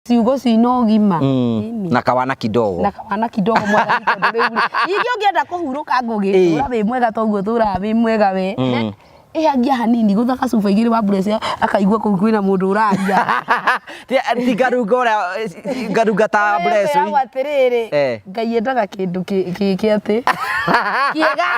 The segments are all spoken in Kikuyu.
Ciugo cina ũgima. Ĩni. Na kawana kidogo. Na kawana kidogo mwathani tondũ rĩu rĩ, ningĩ ũngĩenda kũhurũka ngũgĩ, tũra wĩ mwega toguo tũraga wĩ mwega we. Ĩhangia hanini gũtha gacuba igĩrĩ wa mburece akaigua kũu kwĩna mũndũ ũraria. Ti ngarunga ũrĩa ngarunga ta mbureci. Kwĩragwo atĩrĩrĩ, Ngai endaga kĩndũ kĩ atĩ kĩega,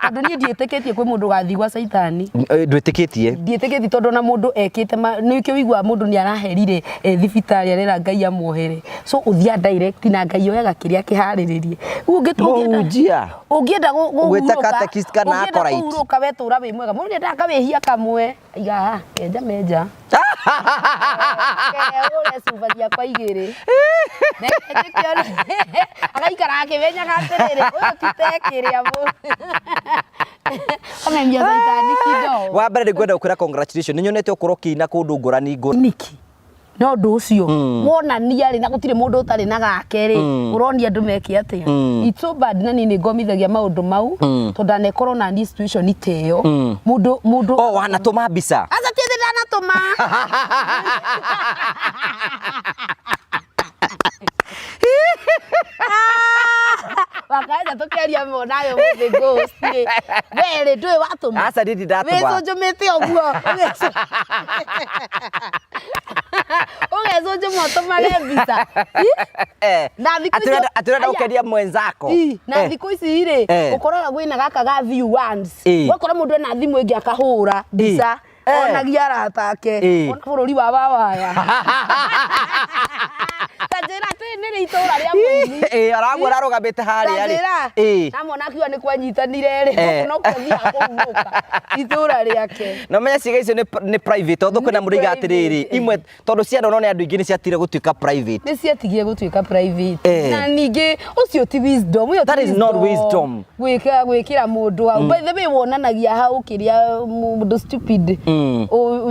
tondũ niĩ ndiĩtĩkĩtie kwĩ mũndũ ũgathiĩ gwa caitani. Ndwĩtĩkĩtie? Ndiĩtĩkĩtie tondũ ona mũndũ ekĩte nĩkĩo ũiguaga mũndũ nĩ araherire e thibitarĩ arera Ngai amuohere. So ũthiaga direct na Ngai oyaga kĩrĩa kĩharĩrĩrie. Rĩu Mũhunjia. Ũngĩenda Ũgwĩta catechist kana ũngĩenda acolyte? kũhurũka we tũra wĩ mwega. Mũndũ nĩendaga akawĩhia kamwe. Aiga haha, kenja menja. Keũre cuba ciakwa igĩrĩ. Reke njĩke Agaikara akĩmenyaga atĩrĩrĩ, ũyũ ti tekĩrĩa Amemia caitani kidogo. Wa mbere nĩ ngwenda gũkwĩra congratulations. Nĩ nyonete ũkorwo ũkĩina kũndũ ngũrani ngũrani. Nĩkĩ? Na ũndũ ũcio wonania rĩ, na gũtirĩ mũndũ ũtarĩ na gake rĩ, ũronia andũ meke atĩa? It's so bad na niĩ nĩ ngomithagia maũndũ mau, tondũ ndanekorwo na niĩ situation ta ĩyo. Mũndũ mũndũ Oh, wanatũma mbica? Aca ti atĩ ndanatũma. Wakaja tũkĩaria nayo mũthĩ ghost rĩ. We rĩ ndũĩ watũma? Aca niĩ ndindatũma. Wĩcũnjũmĩte ũguo. Ũgecũnjũma ũtũmage mbica. Na thikũ ici Atĩ ũrenda Aya. gũkenia mwenzako. Ii, na thikũ ici rĩ ũkoraga kwĩna gaka ga view once. Ũgakora mũndũ ena thimũ ĩngĩ akahũra mbica. Onagia arata ake. Ona bũrũri wa wawaya. Ta njĩra atĩ nĩ rĩ itũra rĩa mũini. Ĩĩ, araguo ararũgamĩte harĩa rĩ. Ta njĩra. Namona akiuga nĩ kwanyitanire rĩ. No kuo athiaga kũhurũka itũra rĩake. Na ũmenye ciĩga icio nĩ private, although kwĩna mũndũ oigaga atĩrĩrĩ, imwe tondũ cianonwo nĩ andũ aingĩ nĩ ciatigire gũtuĩka private. Nĩ ciatigire gũtuĩka private. Na ningĩ ũcio ti wisdom, ũyũ ti That is not wisdom. Gwĩka gwĩkĩra mũndũ hau. By the way wonanagia hau kĩrĩa mũndũ stupid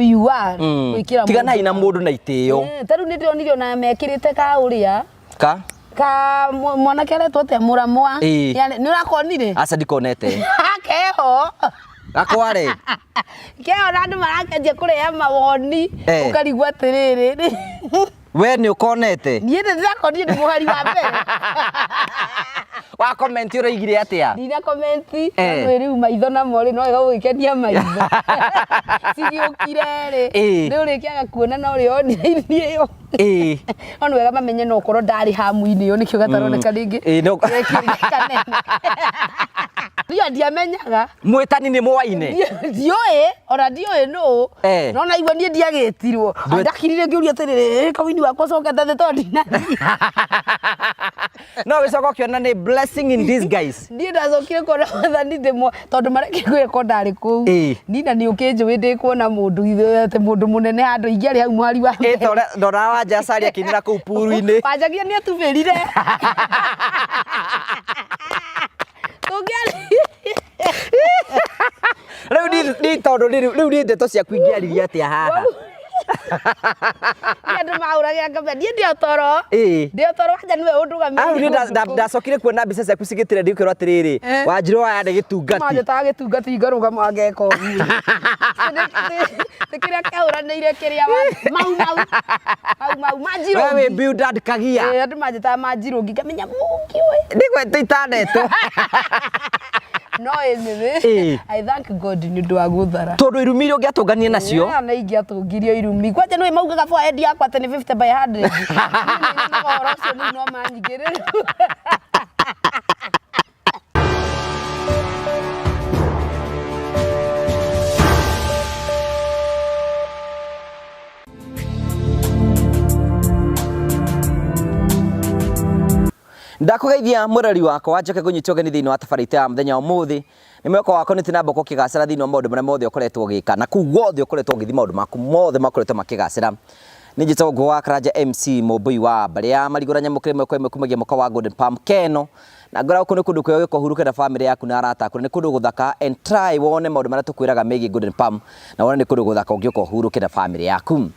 you are. Gwĩkĩra mũndũ. Tiganai na mũndũ na itĩo. Ta rĩu nĩ ndĩronire ona mekĩrĩte ka ũrĩa. Ka? Ka mwanake aretwo atĩa Mũramwa. Nĩ ũrakonire? Aca ndikonete. Keho. Gakware. Keho na andũ marakĩanjia kũrehe mawoni. Ũkarigwo atĩrĩrĩ. We nĩ ũkonete? Niĩ nĩ ndĩrakonire nĩ mũhari wa mbere. Wa comment ũroigire atĩa? Ndina comment, tondũ rĩu maitho namo rĩ, no wega gũgĩkenia maitho. Cigĩũkire rĩ, nĩ ũrĩkĩaga kuona na ũrĩa onire ĩyo. No nĩ wega mamenye no ũkorwo ndarĩ hamu-inĩ ĩyo nĩkĩo gataroneka rĩngĩ. No. Kanene. Niĩ ndiamenyaga. Mwĩtani nĩ mwaine. Ndiũĩ, ona ndiũĩ nũ. No naigua niĩ ndiagĩtirwo. Ndakirire ngĩũria atĩrĩrĩ, kawini wakwa ũcokete thĩ tondũ ndinathiĩ. No wĩcoka ũkĩona nĩ blessing in disguise. Niĩ ndacokire kuona wathani ndĩmwo tondũ mareke ngwĩre ko ndarĩ kũu. Nina nĩ ũkĩnjũĩ ndĩkuona mũndũ atĩ mũndũ mũnene handũ ingĩarĩ hau mwari wa mbere. Ta ndona Wanja Asali akĩinĩra kũu puru-inĩ. Wanjagia nĩ atubĩrire. Tũngĩarĩ Rĩu ni tondũ rĩu niĩ ndeto ciaku ingĩaririe atĩa haha? Niĩ andũ mahũragĩra ngambia niĩ ndĩ o toro. Ndĩ o toro Wanja nĩwe ũndũgamĩrĩire. Hau niĩ ndacokire kuona mbica ciaku cigĩtire ndĩkwĩrwo atĩrĩrĩ, Wanjirũ waya nĩ gĩtungati. Manjĩtaga gĩtungati ngarũgama ngeka ũguo. Nĩ kĩrĩa kĩahũranĩire kĩrĩa mau mau. Mau mau manjirũngi. We wĩ Bildad Kagia. Andũ manjĩtaga manjirũngi ngamenya mũngi ũyũ. Nĩgwetwo itanetwo. No anyway, I thank God nĩ ũndũ wa gũthara. Tondũ irumi iria ũngĩatũngania nacio. Na ingĩatũngirio irumi. Kwanja nĩũĩ maugaga forehead yakwa atĩ nĩ 50 by 100. Niĩ nĩ nyonaga ũhoro ũcio rĩu no manyingĩrĩre. Ndakũgeithia mũrori wakwa njoke ngũnyite ũgeni thĩinĩ wa tabarĩra itũ ya mũthenya wa ũmũthĩ. Nĩ mwĩhoko wakwa nĩ ũthiĩ na mbere ũkĩgacĩra thĩinĩ wa maũndũ marĩa mothe ũkoretwo ũgĩka na kũu guothe ũkoretwo ũgĩthiĩ maũndũ maku mothe makoretwo makĩgacĩra. Nĩ njĩtagwo Ngũgũ wa Karanja MC Mũmbũi wa mbarĩ ya Marigũ na Nyamũkĩra ĩmwe kwa ĩmwe kumagia mwaka wa Golden Palm Keno. Na ngora gũkũ nĩ kũndũ kwega gũka ũhurũke na famĩlĩ yaku na arata aku na nĩ kũndũ gũthaka and try wone maũndũ marĩa tũkwĩraga megiĩ Golden Palm na wone nĩ kũndũ gũthaka ũngĩũka ũhurũke na famĩlĩ yaku.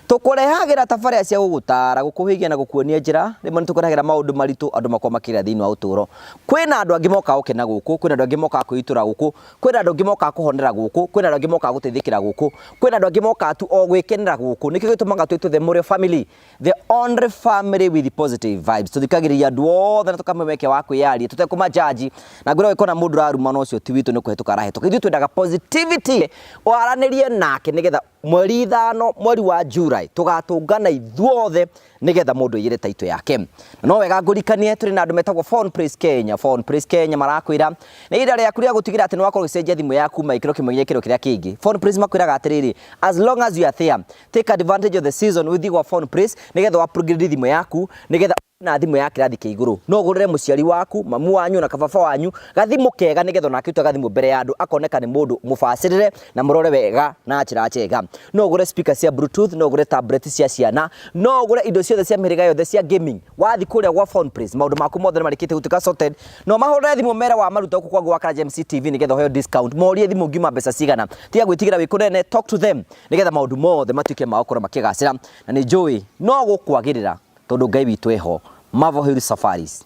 Tũkũrehagĩra tabarĩra cia gũgũtara, gũkũhĩgia na gũkuonia njĩra. Rĩmwe nĩ tũkũrehagĩra maũndũ maritũ andũ makoragwo makĩgerera thĩinĩ wa ũtũũro. Kwĩna andũ angĩ mokaga gũkena gũkũ, kwĩna andũ angĩ mokaga kwĩitũra gũkũ, kwĩna andũ angĩ mokaga kũhonera gũkũ, kwĩna andũ angĩ mokaga gũteithĩkĩra gũkũ, kwĩna andũ angĩ mokaga tu o gwĩkenera gũkũ. Nĩkĩo gĩtũmaga twĩtwo The Mũrĩo Family, the only family with positive vibes. Tũthikagĩrĩria andũ othe na tũkamahe mweke wa kwĩyaria tũtekũmajaji. Na ngwĩra ũngĩkona mũndũ ũraruma na ũcio ti witũ nĩ kũhetũka arahĩtũka. Ithuĩ twendaga positivity, waranĩrie nake nĩgetha mweri 5 mweri wa July tũgatũngana ithuothe nĩgetha mũndũ aiyĩre taito yake. No wega ngũrikanie tũrĩ na andũ metagwo Phone Place Kenya. Phone Place Kenya marakwĩra nĩ ihinda rĩaku rĩa gũtigĩrĩra atĩ nĩ wakorwo ũgĩcenjia thimũ yaku kuma gĩkĩro kĩmwe nginya gĩkĩro kĩrĩa kĩngĩ. Phone Place makwĩraga atĩrĩrĩ, as long as you are there, take advantage of the season ũthiĩ gwa Phone Place nĩgetha upgrade thimũ yaku nĩgetha na thimũ ya kĩrathi kĩa igũrũ. No ũgũrĩre mũciari waku, mamu wanyu na kababa wanyu gathimũ kega nĩgetha onake ũtua gathimũ mbere ya andũ akoneka nĩ mũndũ mũbacĩrĩre na mũrore wega na njĩra njega. No ũgũre speaker cia bluetooth, no ũgũre tablet cia ciana, no ũgũre indo ciothe cia mĩhĩrĩga yothe cia gaming. Wathiĩ kũrĩa gwa Phone Place maũndũ maku mothe nĩ marĩkĩtie gũtuĩka sorted. No mahũrĩre thimũ mere wa maruta gũkũ kwa Ngũgĩ wa Karanja MC TV nĩgetha ũheo discount. Morie thimũ ngiuma mbeca cigana. Tiga gwĩtigĩra wĩ kũnene, talk to them nĩgetha maũndũ mothe matuĩke ma gũkorwo makĩgacĩra. Na nĩ njũĩ no gũkwagĩrĩra tondũ Ngai witũ eho. Marvel Hill Safaris.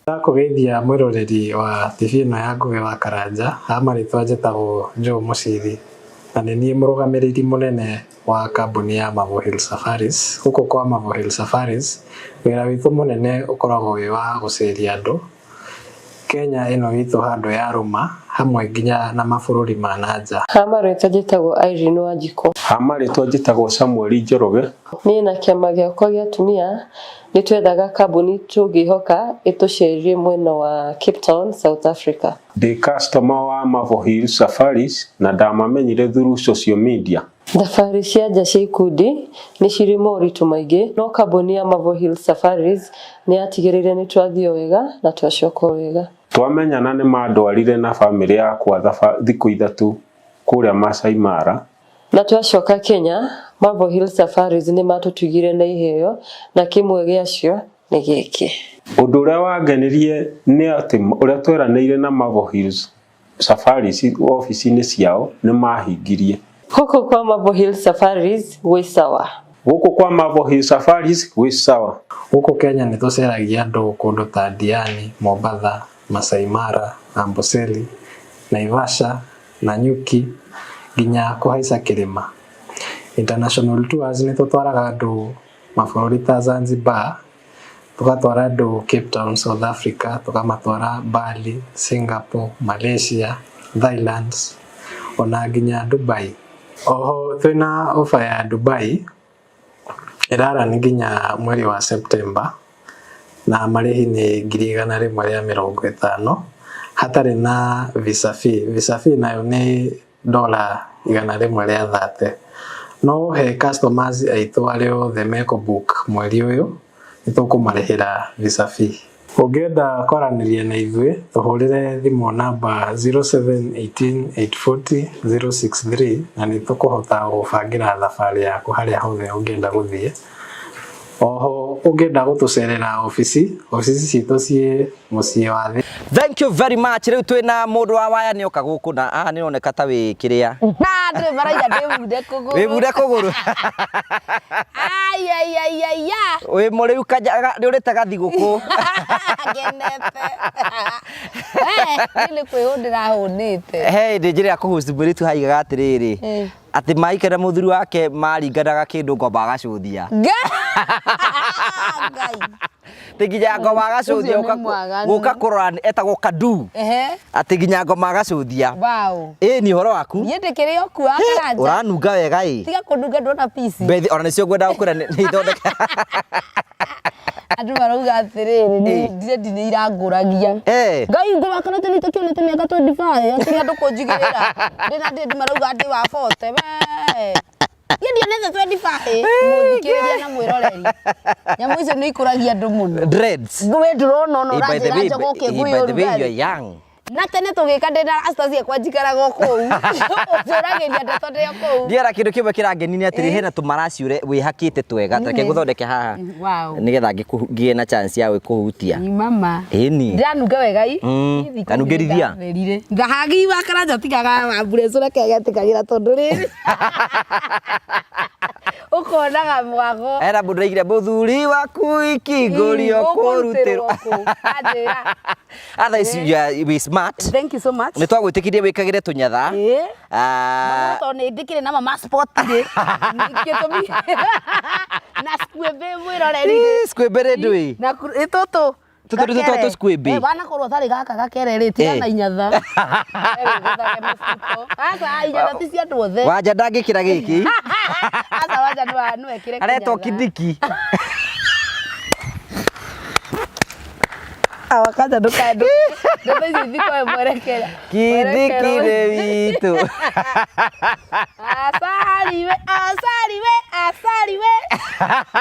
Ndakũgeithia mwĩroreri wa TV ĩno ya Ngũgĩ wa Karanja, ha marĩtwa njĩtagwo Joe Mũciri na nĩ niĩ mũrũgamĩrĩri mũnene wa kambuni ya Marvel Hill Safaris. Gũkũ kwa Marvel Hill Safaris, wĩra witũ mũnene ũkoragwo wĩ wa gũceria andũ Kenya ĩno itũ handũ ya rũma hamwe nginya na mabũrũri ma na nja. Ha marĩtwa njĩtagwo Irene Wanjikũ. Ha marĩtwa njĩtagwo Samuel Njoroge. Niĩ na kĩama gĩakwa gĩa atumia nĩ twethaga kambuni tũngĩhoka ĩtũcerie mwena wa Cape Town, South Africa. Ndĩ customer wa Marvel Hill Safaris na ndamamenyire through social media. Thabarĩ cia nja cia ikundi nĩ cirĩ moritũ maingĩ, no kambuni ya Marvel Hill Safaris nĩ yatigĩrĩire nĩ twathiĩ o wega na twacoka o wega. Twamenyana nĩ mandwarire na bamĩrĩ yakwa thikũ 3 kũrĩa Masai Mara. Na twacoka Kenya, Marvel Hill Safaris nĩ matũtugire na iheo na kĩmwe gĩacio nĩ gĩkĩ. Ũndũ ũrĩa wangenirie nĩ atĩ ũrĩa tweranĩire na Marvel Hills Safaris obici-inĩ ciao nĩ mahingirie. Gũkũ kwa Marvel Hill Safaris gwĩ sawa. Gũkũ kwa Marvel Hill Safaris gwĩ sawa. Gũkũ Kenya nĩ tũceragia andũ kũndũ ta Diani, Mombatha, Masai Mara, Amboseli, Naivasha, Nanyuki nginya kũhaica kĩrĩma. International tours nĩ tũtwaraga andũ mabũrũri ta Zanzibar, tũgatwara andũ Cape Town, South Africa, tũkamatwara Bali, Singapore, Malaysia, Thailand ona nginya Dubai. Oho twĩna offer ya Dubai ĩrarani nginya mweri wa September na marĩhi nĩ 150,000 hatarĩ na visa fee. Visa fee nayo nĩ $130. No he customers aitũ arĩa othe mekũbook mweri ũyũ nĩ tũkũmarĩhĩra visa fee. Ũngĩenda kwaranĩria na ithuĩ tũhũrĩre thimũ namba 0718 840 063 na nĩ tũkũhota gũbangĩra thabarĩ yaku harĩa hothe ũngĩenda gũthiĩ. Oho ũngĩenda gũtũcerera obici, obici citũ ciĩ mũciĩ wa thĩ. Thank you very much. Rĩu twĩna mũndũ wa waya nĩ oka gũkũ na haha nĩ ũroneka ta wĩ kĩrĩa. Na ndĩ maraiga ndĩmunde kũgũrũ. Wĩmunde kũgũrũ. Ai ai ai ai ya. Wĩ mũrĩu kanja nĩ ũrĩte gathigũkũ. Ngenete. Niĩ nĩ kwĩhũndĩra hũnĩte. He hĩndĩ njĩra ya kũhost mũirĩtu haigaga atĩrĩrĩ. Atĩ Mike na mũthuri wake maringanaga kĩndũ ngomba agacũthia. Ngai. Atĩ nginya ngoma agacũthia Ũcio nĩ mwaganu. gũka kũrora etagwo Kadu. Atĩ nginya ngoma agacũthia. Wow. Ĩ ni ũhoro waku? Niĩ ndĩkĩrĩ o kuo Karanja. Ũranunga wega ĩ. Tiga kũnunga ndona pici. Bethi ona nĩcio ngwendaga gũkwĩra nĩ ithondeka. Andũ marauga atĩrĩrĩ, ndirĩ nĩ irangũragia. Ngai ngũra kana tene itakĩonete mĩaka 25 atĩrĩ andũ kũnjigĩrĩra. Ndĩna ndĩ marauga ndĩ wa 40. We. Niĩ ndionete 25. Mũthikĩrĩria na mwĩroreri. Nyamũ icio nĩ ikũragia andũ mũno. Dreads. We ndũrona ona By the ũranjĩra way, njogoke by the way, ngũyũ you are young. Na tene tũgĩka ndĩ na rasta ciakwa njikaraga o kũu. Ũtũragĩria ndeto ndĩ o kũu. Ndiera kĩndũ kĩmwe kĩrangenia nĩ atĩrĩ, hena tũmaraci wĩhakĩte twega, reke ngũthondeke haha. Wow. Nĩgetha ngĩe na chance ya gũkũhutia. Ni mama. Ĩni. Ndĩranunga wega i. Niĩ thikũ Ndanungĩrithia. ndatherire. Ndahagi wa Karanja tigaga wa mburecu reke getĩkagĩra tondũ rĩrĩ. Ũkonaga mwago. Era mũndũ aigire mũthuri waku ikingũrio kũrutĩrwo. Kũ. Anjĩra. Otherwise you are we smart. Thank you so much. Nĩ twagwĩtĩkirie wĩkagĩre tũnyatha. Ĩĩ. Ah, Tondũ nĩ ndĩkĩrĩ na mama sport rĩ. Gĩtũmi. Na squebe mwĩroreri rĩ. ĩ, squebe rĩ ndũĩ. Na ĩ tũtũ. Tũtũ nĩ tũtũ Gakere. squebe. Eh, wanakorwo ũtarĩ gaka gakere rĩ tiga Eh. na inyatha. Wĩgũthage mũbuto. Aca inyatha ti cia andũ othe. Wanja ndangĩkĩra gĩkĩ. Aca wanja no ekĩre Aretwo kĩnyatha. kindiki. Awa kwanza ndukae ndeto ici ithikoe mwerekera. Kindiki Mwerekero. nĩ witũ. Asali we, asali we, asali we.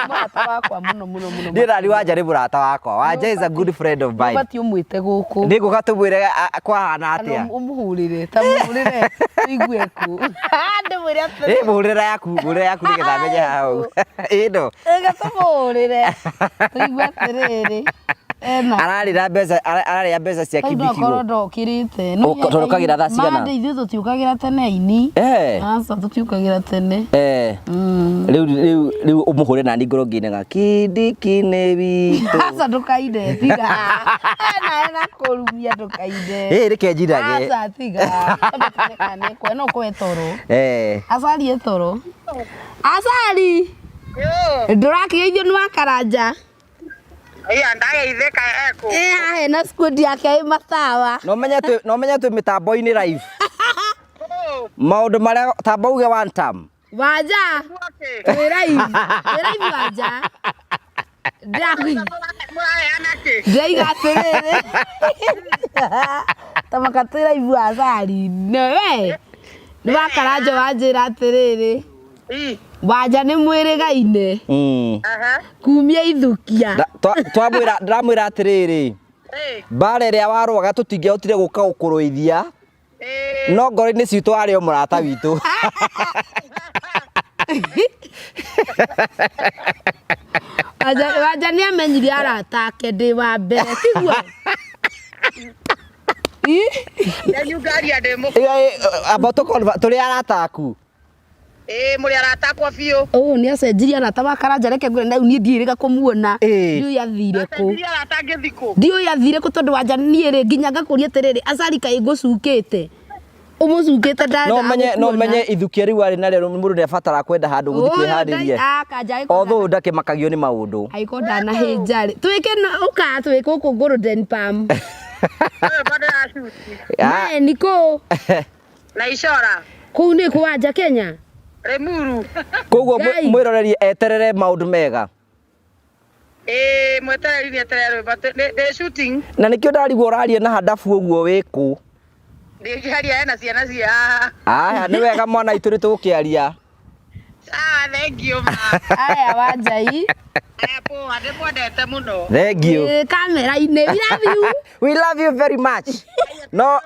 Mũrata wakwa mũno mũno mũno. Niĩ nani Wanja nĩ mũrata wakwa. Wanja is a good friend of mine. Ũbatiĩ ũmwĩte gũkũ. Nĩ ngũka tũmwĩre kwahana Kana atĩa. ũmũhũrĩre, ta mũhũrĩre tũigue kũ. Ndĩmwĩre atĩrĩ. Ĩ mũhũrĩre yaku, mũhũrĩre yaku nĩgetha amenye haha ũguo. Ĩ no. Ĩga tũmũhũrĩre. Tũigue atĩrĩrĩ. Ena. Ararĩra mbeca, ararĩa mbeca cia Rĩu no kindiki akorwo gũ. ndokĩrĩte. Tondũ ũkagĩra thaa cigana? Mande ithuĩ tũtiũkagĩra tene ini. Eh. Aca tũtiũkagĩra tene. Eh. Rĩu rĩu rĩu ũmũhũre nani ngoro ngĩinaga kindiki nĩ witũ. Aca ndũkaine tiga. Ena ena kũrumia ndũkaine. Ĩ reke njinage. Aca tiga. Tondũ tene kana nĩkwe no kwe toro. Eh. Acari e toro. Acari. Ndũrakĩgeithio nĩ wakaranja. Iya ndageithĩka ekũ. Ĩ haha hena squad yake ĩ matawa. No menye twĩ no menye twĩ mĩtambo-inĩ live. Maũndũ marĩa tamba uge one term. Wanja. Twĩ live. Twĩ live wanja. Ndĩraku- Mũraheana kĩ? Ndĩraiga atĩrĩrĩ. Tamaka twĩ live acari. We. Nĩ wakaranja wanjĩra atĩrĩrĩ. Wanja nĩ mwĩrĩgaine. Mm. Kumia ithukia. Twamwĩra ndĩramwĩra atĩrĩrĩ. Mbara ĩrĩa warũaga tũtingĩahotire gũka gũkũrũithia. No ngoro-inĩ citũ arĩ o mũrata witũ. Wanja nĩ amenyire arata ake ndĩ wa mbere tiguo? Ĩ? Ndanyu ngaria ndĩ mũ. Amba tũrĩ arata aku. Ĩĩ mũrĩ arata akwa biũ. Ũũ nĩ acenjirie arata wa Karanja reke ngwĩre na rĩu niĩ ndiĩrĩga kũmuona. Ndiũĩ athire kũ. Acenjirie arata ngĩthiĩ kũ? Ndiũĩ athire kũ tondũ Wanja niĩ rĩ nginya ngakũria atĩrĩrĩ Acari kaĩ ngũcukĩte. Ũmũcukĩte No menye no menye ithukia rĩu arĩ narĩo mũndũ nĩ abataraga kwenda handũ gũthiĩ kwĩharĩria. Although ndakĩmakagio nĩ maũndũ. Angĩkorwo ndanahĩnja rĩ twĩke ũka twĩ gũkũ Golden Palm. Mae nĩ kũ? Na icora. Kũu nĩ kũ Wanja Kenya? Limuru. Koguo mwĩroreri eterere maũndũ mega. Ĩĩ mwetereri nĩ eterere rwĩmbo ndĩ shooting. Na nĩkĩo ndarigwo ũraria na handabu ũguo wĩ kũ. Ndĩngĩaria hena ciana cia haha. Aya nĩ wega mwana itũ nĩ tũgũkĩaria. Sawa thank you ma. Aya Wanjai. Aya poa ndĩmwendete mũno. Thank you. Kamera-inĩ. We love you. We love you very much. No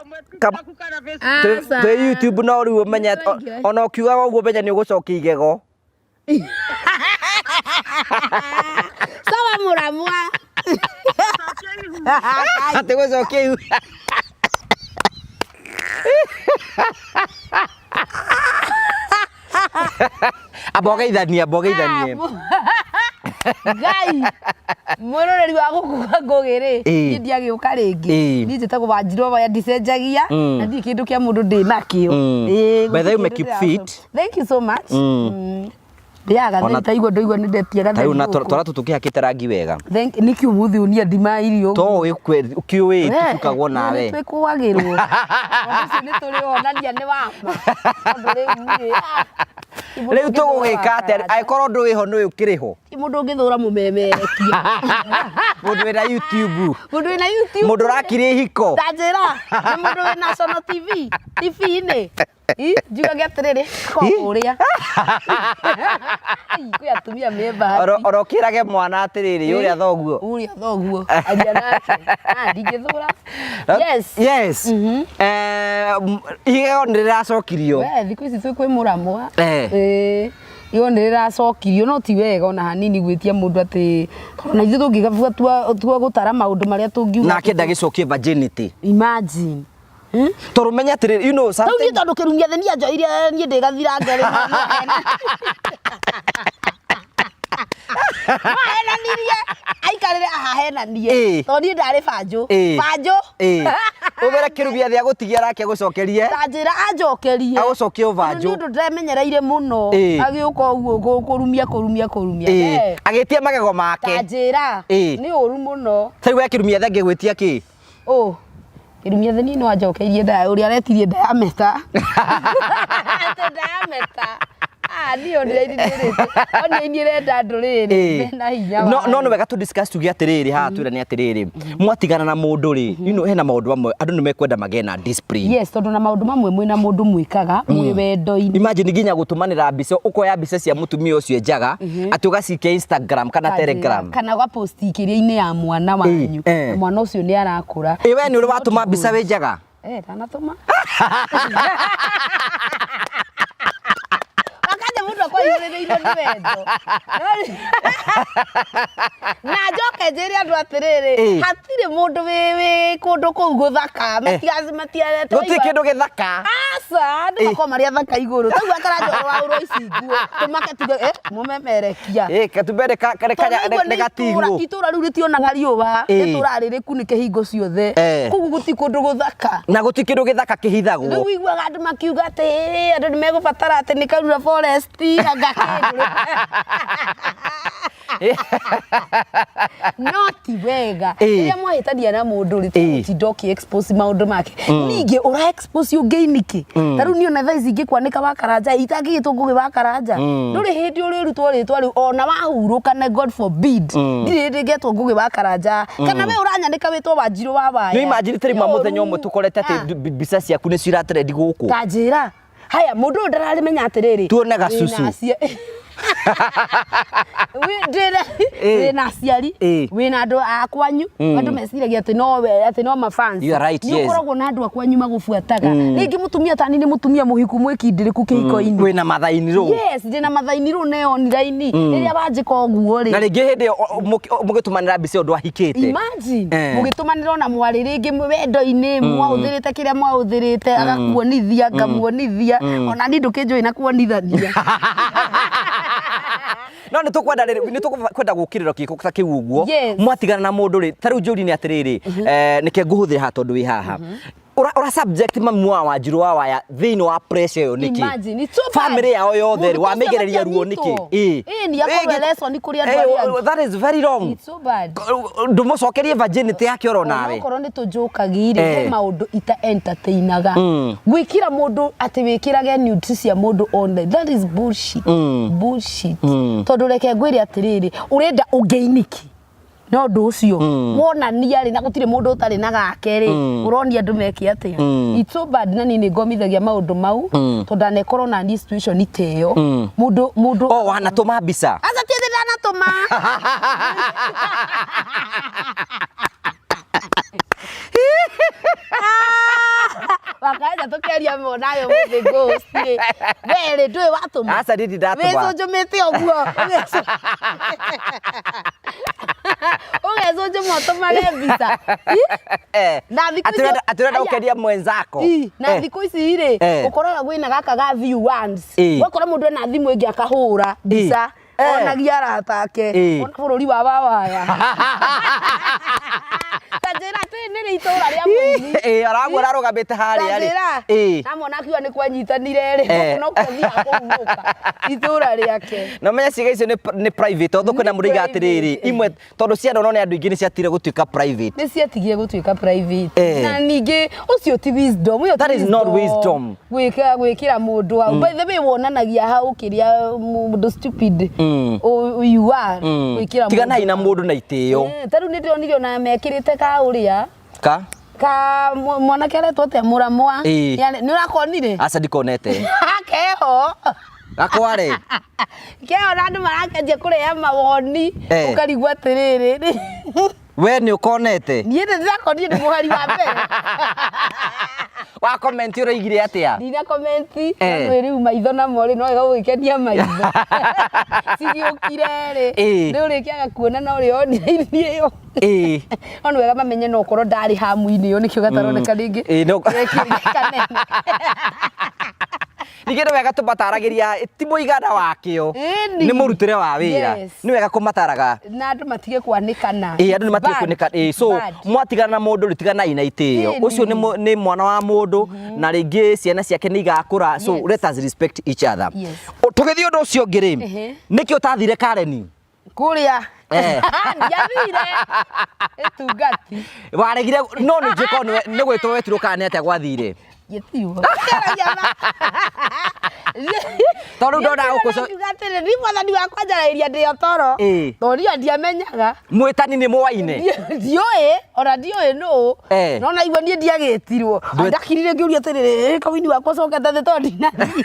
twĩ YouTube no rĩu ũmenye ona ũkiugaga ũguo ũmenye nĩ ũgũcokia igego. Sawa mũramwa. Atĩ gũcokia ihu. Amba ũgeithanie, amba ũgeithanie. Ngai mwĩroreri wa gũkũ kwa Ngũgĩ rĩ niĩ ndiagĩũka rĩngĩ niĩ njĩtagwo Wanjirũ Waya ndicenjagia na ndirĩ kĩndũ kĩa mũndũ ndĩ nakĩo. By the way, ume keep fit. Thank you so much. Ndĩaga gatheri taigua ndoigua nĩ ndetia gatheri. Tarĩu na twara tũtũ tũkĩhakĩte rangi wega. Thank nĩkĩ ũmũthĩ ũnia ndima irio. To ũkĩũĩ tũcukagwo nawe. Twĩkũagĩrwo. Ũndũ ũcio nĩ tũrĩ onania nĩ wa ma. Tondũ rĩu rĩ Rĩu tũgũgĩka atĩa angĩkorwo ndũĩho nũĩ ũkĩrĩ ho? Ti mũndũ ũngĩthũra mũmemerekia. Mũndũ wĩna YouTube. Mũndũ wĩna YouTube. Mũndũ ũrakirie ihiko. Ta njĩra. Nĩ mũndũ wĩ National TV. TV-inĩ. Njugage atĩrĩrĩ, ko ũrĩa. Kwĩ atumia me bahati. Oro ũkĩrage mwana atĩrĩrĩ, ũrĩa thoguo. Ũrĩa thoguo. Aria nake. Ndingĩthũra. Yes. Yes. Igego nĩ rĩracokirio. We thikũ ici twĩ kwĩ mũramwa. Igego nĩ rĩracokirio no ti wega ona hanini gwĩtia mũndũ atĩ tondũ na ithuĩ tũngĩgatua tua gũtara maũndũ marĩa tũngiuga. Nake ndagĩcokie virginity. Imagine. Tondũ menya atĩrĩrĩ, you know Rĩu niĩ sometimes tondũ kĩrumia thĩ nianjoire niĩ ndĩgathira ngerĩ ahenanirie aikarĩre ahahenanie tondũ niĩ ndarĩ banjũ banjũ. Ũmere kĩrumia thĩ agũtigia arake agũcokerie. Ta njĩra anjokerie. Agũcokie ũbanjũ. Tondũ nĩ ũndũ ndemenyereire mũno. Agĩũka ũguo kũrumia kũrumia kũrumia. Agĩtia magego make. Ta njĩra. Nĩ ũru mũno. Ta rĩu we kĩrumia thĩ angĩgwĩtia kĩ? Ũ kĩrumia thĩ niĩ no anjokeirie ndaya ũrĩa aretirie ndayameta. Atĩ ndayameta. Ah, niĩ online ndĩrĩte. Online ĩrenda andũ rĩrĩ mena hinya No no wayo. nĩ wega tu discuss tuge atĩrĩrĩ haha twĩra nĩ atĩrĩrĩ mwatigana na mũndũ rĩ, you know, hena maũndũ mamwe andũ nĩ mekwenda magĩe na discipline. Yes, tondũ na maũndũ mamwe mwĩna mũndũ mwĩkaga mwĩ wendo-inĩ. Imagine nginya gũtũmanĩra mbica, ũkoya mbica cia mũtumia ũcio njaga atĩ ũgacikia Instagram kana Telegram. Kana ũgapost kĩrĩa-inĩ ya mwana wanyu. Na mwana ũcio nĩ arakũra. Ĩ we nĩ ũrĩ watũma mbica wĩ njaga? Eh, ndanatũma. Wakanja mũndũ akwaihũrĩrĩirwo nĩ wendo. Na njoke njĩre andũ atĩrĩrĩ, hatirĩ mũndũ wĩ kũndũ kũu gũthaka. Gũtirĩ kĩndũ gĩthaka. Aca, andũ makoragwo marĩ athaka igũrũ. Tau akaranja ũhoro wa ũrwo ici nguo. Tũmake tuge, mũmemerekia. Katumbere Tondũ nĩ nĩ gatigwo. Itũra rĩu rĩtionaga riũa, rĩtũraga rĩrĩ kunĩke hingo ciothe. Koguo gũtirĩ kũndũ gũthaka. Na gũtirĩ kĩndũ gĩthaka kĩhithagwo. Rĩu ũiguaga andũ makiuga atĩ andũ nĩ megũbatara atĩ nĩ Karura Forest anga kĩndũ. No ti wega. Rĩrĩa mwahĩtania na mũndũ rĩ, tiga gũtinda ũkĩ expose maũndũ make. Ningĩ ũra expose ũngĩ nĩkĩ? Ta rĩu niĩ ona thaa ici ingĩkwanĩka wa Karanja itangĩgĩtwo Ngũgĩ wa Karanja. Ndũrĩ hĩndĩ ũrĩrutwo rĩtwa rĩu ona wahurũka na God forbid. Ndirĩ hĩndĩ ngetwo Ngũgĩ wa Karanja. Kana we ũranyanĩka wĩtwo Wanjirũ wa Waya. Nĩ imagine tarĩ mwa mũthenya ũmwe tũkorete atĩ mbica ciaku nĩ ciratrendi gũkũ. Ta njĩra. Haya, mũndũ ũyũ ndararimenya atĩrĩrĩ. Tuone gacucu. Wĩna aciari, wĩna andũ a kwanyu, andũ meciragia atĩ no we, atĩ no mafans. You are right, Nĩ ũkoragwo na andũ a kwanyu magũbuataga. Rĩngĩ mũtumia tani nĩ mũtumia mũhiku mwĩkindĩrĩku kĩhiko-inĩ. Wĩna mathaini rũ. Yes, ndĩna mathaini rũ ne online. Rĩrĩa wanjĩka ũguo rĩ. Na rĩngĩ hĩndĩ ĩyo mũgĩtũmanĩra mbica ĩyo ndwahikĩte. Imagine, mũgĩtũmanĩra ona mwarĩ rĩngĩ wendo-inĩ, mwahũthĩrĩte kĩrĩa mwahũthĩrĩte, agakuonithia, ngamuonithia, ona niĩ ndũkĩnjũĩ na kuonithania. No nĩ tũkwenda rĩrĩ, nĩ tũkwenda gũkĩrĩra kĩko ta kĩu ũguo. Mwatigana na mũndũ rĩ, ta rĩu njũri nĩ atĩrĩrĩ, nĩke ngũhũthĩra haha tondũ wĩ haha. Ura subject mamu wa Wanjirũ wa Waya thĩinĩ wa pressure ĩyo nĩkĩ? Imagine, it's so bad. Family yao yothe rĩ, Mũndũ ũcio wamĩgereria ruo nĩkĩ? matianyitwo. Nĩ akorwo lesson kũrĩ andũ arĩa angĩ. That is very wrong. It's so bad. Ndũmũcokerie virginity yake oro nawe. Onokorwo nĩ tũnjũkagi rĩ, he maũndũ ita entertainaga. Gwĩkĩra mũndũ atĩ wĩkĩrage nudes cia mũndũ online, that is bullshit. Bullshit. Tondũ reke ngwĩre atĩrĩrĩ, ũrenda ũngĩinĩki no ũndũ ũcio wonania rĩ, na gũtirĩ mũndũ ũtarĩ na gake rĩ, ũronia andũ meke atĩa? It's so bad, na niĩ nĩ ngomithagia maũndũ mau, tondũ ndanekorwo na niĩ situation ta ĩyo. Mũndũ, mũndũ O wanatũma mbica? Aca, ti atĩ ndanatũma. Wakaja tũkĩaria monayo mũthĩ ghost rĩ. We rĩ, ndũĩ watũma? Aca, niĩ ndatũma. Wĩcũnjũmĩte ũguo. Ũgecũnjũma ũtũmage mbica. Na thikũ ici Atĩ ũrenda gũkenia mwenzako. Na thikũ ici rĩ, ũkoraga kwĩna gaka ga view once. Ũgakora mũndũ ena thimũ ĩngĩ akahũra mbica. Onagia arata ake. Ona bũrũri wa wawaya. Ta njĩra atĩ nĩ rĩ itũra rĩa mũini. Araguo ararũgamĩte harĩa rĩ. Ta njĩra. Na mwana akiuga nĩ kwanyitanire rĩ. No kũthiaga kũhurũka itũra rĩake. Na ũmenye ciĩga icio nĩ private, tondũ kwĩna mũndũ oigaga atĩrĩrĩ, imwe tondũ ciana no nĩ andũ aingĩ nĩ ciatigire gũtuĩka private. Nĩ ciatigire gũtuĩka private. Na ningĩ ũcio ti wisdom, ũyũ ti That is not wisdom. Gwĩka gwĩkĩra mũndũ hau. By the way, wonanagia hau kĩrĩa mũndũ stupid you are. Gwĩkĩra Tiganai na mũndũ na itĩo. Ta rĩu nĩ ndĩronire ona mekĩrĩte ka ũrĩa. Ka? Ka mwanake aretwo atĩa, Mũramwa. Nĩ ũrakonire? Aca, ndikonete. Keho. Gakware. Keho na andũ marakenjia kũrehe mawoni. Ũkarigwo atĩrĩrĩ. We nĩ ũkonete? Niĩ nĩ ndĩrakonire nĩ mũhari wa mbere. Wa comment ũroigire atĩa? Ndina comment no rĩu maitho namo rĩ no wega gũgĩkenia maitho. Cigĩũkire rĩ nĩ ũrĩkĩaga kuona na ũrĩa onire ĩyo. No nĩ wega mamenye no ũkorwo ndarĩ hamu-inĩ ĩyo nĩkĩo gataroneka rĩngĩ. Kanene. Ningĩ nĩ wega tũmataragĩria ti mũigana wakĩo Ĩni. nĩ mũrutĩre wa wĩra. Yes. Nĩ wega kũmataraga. Na andũ matige kwanĩkana. Ĩĩ andũ nĩ matige Bad. kwanĩka ĩĩ so Bad. mwatigana na mũndũ rĩ tiganai na itĩo. Ĩni. Ũcio nĩ mwana wa mũndũ na rĩngĩ ciana ciake nĩ igakũra so Yes. let us respect each other. Yes. Tũgĩthiĩ ũndũ ũcio ũngĩ rĩ Ehe. nĩkĩ ũtathire Karen? Kũrĩa. Ndiathire. Ĩtungati. Waregire no nĩ njũĩ korwo nĩ gwĩtwo wetirwo kana nĩ atĩa gwathire. Gĩtirwo. Tondũ ndona gũkũ Ngiuga atĩrĩ, ni mwathani wakwa njaragĩria ndĩ o toro. Tondũ niĩ ndiamenyaga. Mwĩtani nĩ mũwaine. Ndiũĩ, ona ndiũĩ nũ. No naigua niĩ ndiagĩtirwo. Ndakirire ngĩũria atĩrĩrĩ, kawini wakwa ũcokete thĩ tondũ ndinathiĩ.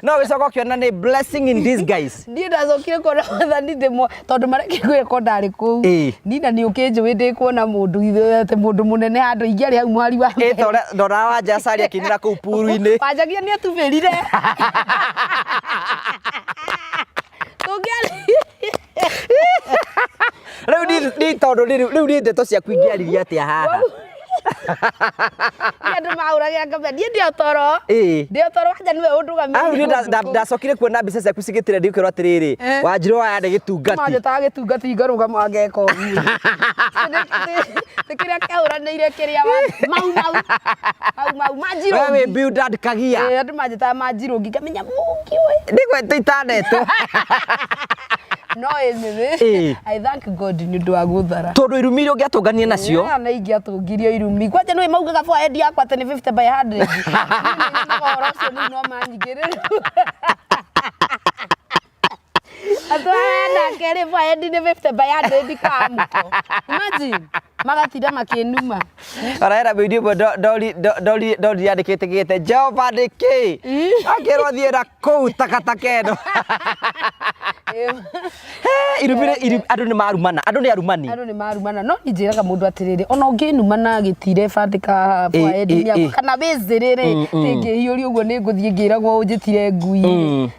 No gĩcoka ũkĩona nĩ blessing in disguise. Niĩ ndacokire kuona mwathani ndĩmwo tondũ mareke ngwĩre ko ndarĩ kũu. Nina nĩ ũkĩnjũĩ ndĩkuona mũndũ atĩ mũndũ mũnene handũ ingĩarĩ hau mũhari wa mbere. Ta ũrĩa ndona Wanja Asali akĩinĩra kũu puru-inĩ. Wanjagia nĩ atubĩrire. Tũngĩarĩ Rĩu ni tondũ rĩu niĩ ndeto ciaku ingĩaririe atĩa haha? Niĩ andũ mahũragĩra ngambia niĩ ndĩ o toro. Ndĩ o toro Wanja nĩwe ũndũgamĩrĩire. Au niĩ ndacokire kuona mbica ciaku cigĩtrend ũkĩrwo atĩrĩrĩ Wanjirũ aya nĩ gĩtungati. Manjĩtaga gĩtungati ngarũgama ngeka ũguo. Nĩ kĩrĩa kĩahũranĩire kĩrĩa mau mau mau mau manjirũngi. Wewe wĩ Bildad Kagia. Andũ manjĩtaga manjirũngi ngamenya mũngi ũyũ. Nĩ gwetwo itanetwo. No anyway, I thank God nĩ ũndũ wa gũthara. Tondũ irumi iria ũngĩatũnganie nacio. Na ingĩatũngirio irumi. Kwanja nĩũĩ maugaga forehead yakwa atĩ nĩ 50 by 100. Niĩ nĩ nyonaga ũhoro ũcio rĩu no manyingĩrĩre. Andũ aya nake rĩ forehead nĩ 50 by 100 kwa mũko. Imagine magatinda makĩnuma. Ora hena mũini ũmwe ndonire andĩkĩte gĩte Jehova nĩ kĩ akĩrwo thiĩ na kũu takataka ĩno. Irumi andũ nĩ marumana, andũ nĩ arumani. Andũ nĩ marumana no niĩ njĩraga mũndũ atĩrĩrĩ ona ũngĩnuma na gĩtire bandĩka forehead yakwa kana wĩzĩrĩre tingĩhiũria ũguo nĩ ngũthiĩ ngĩragwo ũnjĩtire ngui.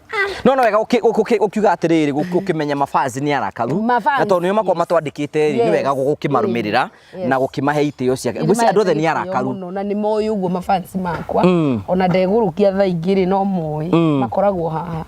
No no wega ũkiuga atĩrĩrĩ ũkĩmenya mafansi nĩ arakaru na tondũ nĩo makoragwo matwandĩkĩte rĩ nĩ wega gũkĩmarũmĩrĩra na gũkĩmahe itĩo ciake. Ngwĩciria andũ othe nĩ arakaru na nĩ moĩ ũguo mafansi makwa ona ndegũrũkia thaa ingĩ rĩ no moĩ makoragwo haha.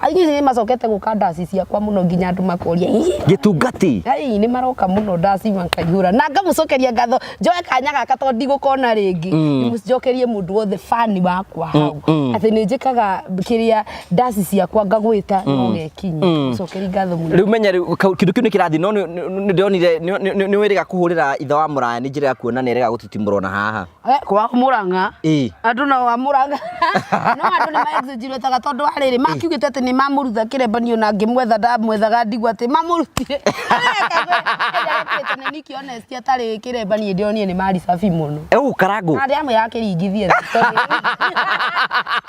Aingĩ nĩ macokete gũka ndaci ciakwa mũno nginya andũ makoria gĩtungati. Ai nĩ maroka mũno ndaci makaihũra na ngamũcokeria ngatho njoe kanya gaka tondũ ndigũkona rĩngĩ ndĩmũcokerie mũndũ wothe fani wakwa hau atĩ nĩ njĩkaga kĩrĩa ndaci ciakwa ngagwĩta no gekinyi mũcokerie ngatho mũno. Rĩu menya rĩu kĩndũ kĩu nĩ kĩrathiĩ no nĩ ndĩronire nĩ wĩrĩga kũhũrĩra ithe wa Mũraya nĩ njĩra ya kuona nĩ erega gũtitimũrwo na haha. Kwa Murang'a andũ no wa Murang'a no andũ nĩ maexaggerataga tondũ wa rĩrĩ makiugĩte atĩ nĩ mamũruta kĩrembanio na ngĩmwetha ndamwethaga ndigua atĩ mamũrutire. Nĩ Nicky Honest atarĩ kĩrembanio ndĩronire nĩ mari safi mũno. Karangũ. Arĩa amwe yakĩringithia tondũ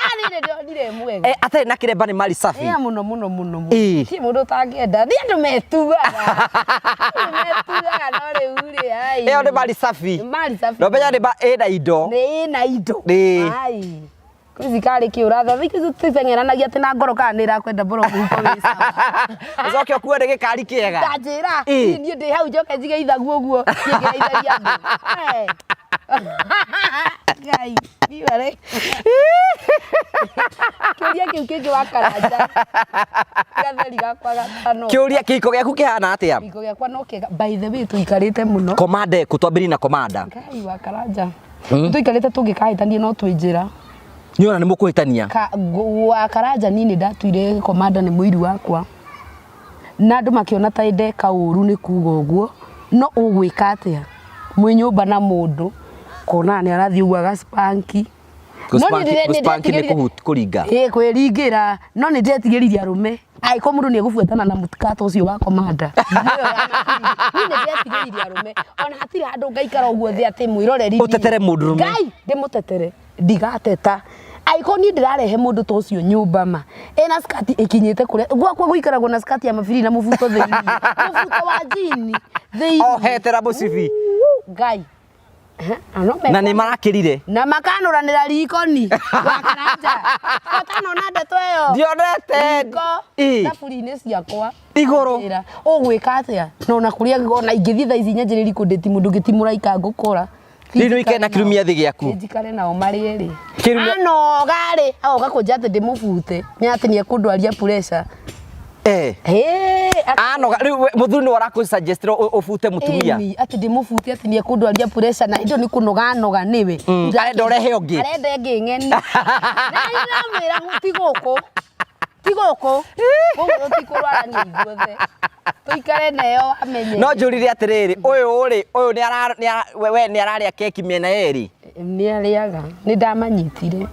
arĩ ndĩronire mwega. Atarĩ na kĩremba nĩ mari safi. Mũno mũno mũno mũno. Ti mũndũ ũtangĩenda nĩ andũ metuaga. Andũ metuaga no rĩu rĩ ai. Ĩyo nĩ mari safi. Mari safi. No menya nĩ ĩna indo. Nĩ ĩna indo. Ai. Kwizi karĩ kĩ ũratha thikũ tũteng'eranagia atĩ na ngoro kana nĩ ĩrakwenda mboro mũhuko wĩ sawa. Ũcoke ũkue nĩ gĩkari kĩega. Ta njĩra niĩ ndĩ hau njoke njige ithagu ũguo niĩ ngĩgeithagia andũ. Ngai niĩ Kĩũria kĩu kĩngĩ wa Karanja. Gatheri gakwa gatano. Kĩũria kĩhiko gĩaku kĩhana atĩa? Kĩhiko gĩakwa no kĩega. By the way tũikarĩte mũno. Komanda ĩkũ? Twambĩrĩrie na komanda. Ngai wa Karanja. Tũikarĩte tũngĩkahĩtania no twĩ njĩra. Nĩ ona nĩ mũkũhĩtania? Wa Karanja niĩ nĩ ndatuire komanda nĩ mũiru wakwa. Na andũ makĩona ta ndeka ũru nĩ kuga ũguo, no ũgwĩka atĩa? Mwĩ nyũmba na mũndũ, kona nĩ arathiĩ ũguo agaspanki. Gũspanki nĩ kũringa. Ĩĩ kwĩringĩra, no nĩ ndetigĩrire arũme. Angĩkorwo mũndũ nĩ egũbuatana na mũtikato ũcio wa komanda. Niĩ nĩ ndetigĩrire arũme. Ona hatirĩ handũ ngaikara ũguo thĩ atĩ mwĩroreri. Ũtetere mũndũrũme. Ngai, ndĩmũtetere. Ndigateta. Angĩkorwo niĩ ndĩrarehe mũndũ ta ũcio nyũmba ma ena skati ĩkinyĩte kũrĩa gwakwa gũikaragwo na skati ya mabiri na mũbuto thĩinĩ, mũbuto wa jini thĩinĩ, Ohete na mũcibi. Ngai. No Na nĩ marakĩrire. Na makanũranĩra rikoni wakaranja watanona ndeto ĩyo. Ndionete. Riko thaburi-inĩ ciakwa. Igũrũ. Njĩra, ũgwĩka atĩa? Na ona kũrĩa ona ingĩthiĩ thaa ici nyanjĩrĩrie kũndĩti mũndũ ũngĩ ti mũraika ngũkora. Rĩu nĩ ũikare na kĩrumia thĩ gĩaku. Njikare nao marĩ erĩ. Kĩrumia- Anoga rĩ, agoka kũnjĩra atĩ ndĩmũbute, nĩ atĩ nĩ ekũndwaria pressure. Eh. Hĩ, Anoga rĩu mũthuri nĩwe ũrakũ suggest ũbute mũtumia. Ĩni, atĩ ndĩmũbute atĩ nĩ ekũndwaria pressure na hĩndĩ ĩyo nĩ kũnoga anoga nĩwe. Arenda ũrehe ũngĩ. Arenda ĩngĩ ng'eni. Na niĩ ndĩramwĩra ti gũkũ. Ti gũkũ. Gũkũ tũtikũrwarania ithuothe. Tũikare nayo amenye. No njũrire atĩrĩrĩ, ũyũ rĩ, ũyũ nĩ ara nĩ ara we nĩ ararĩa keki mĩena yerĩ. Nĩ arĩaga. Nĩ ndamanyitire.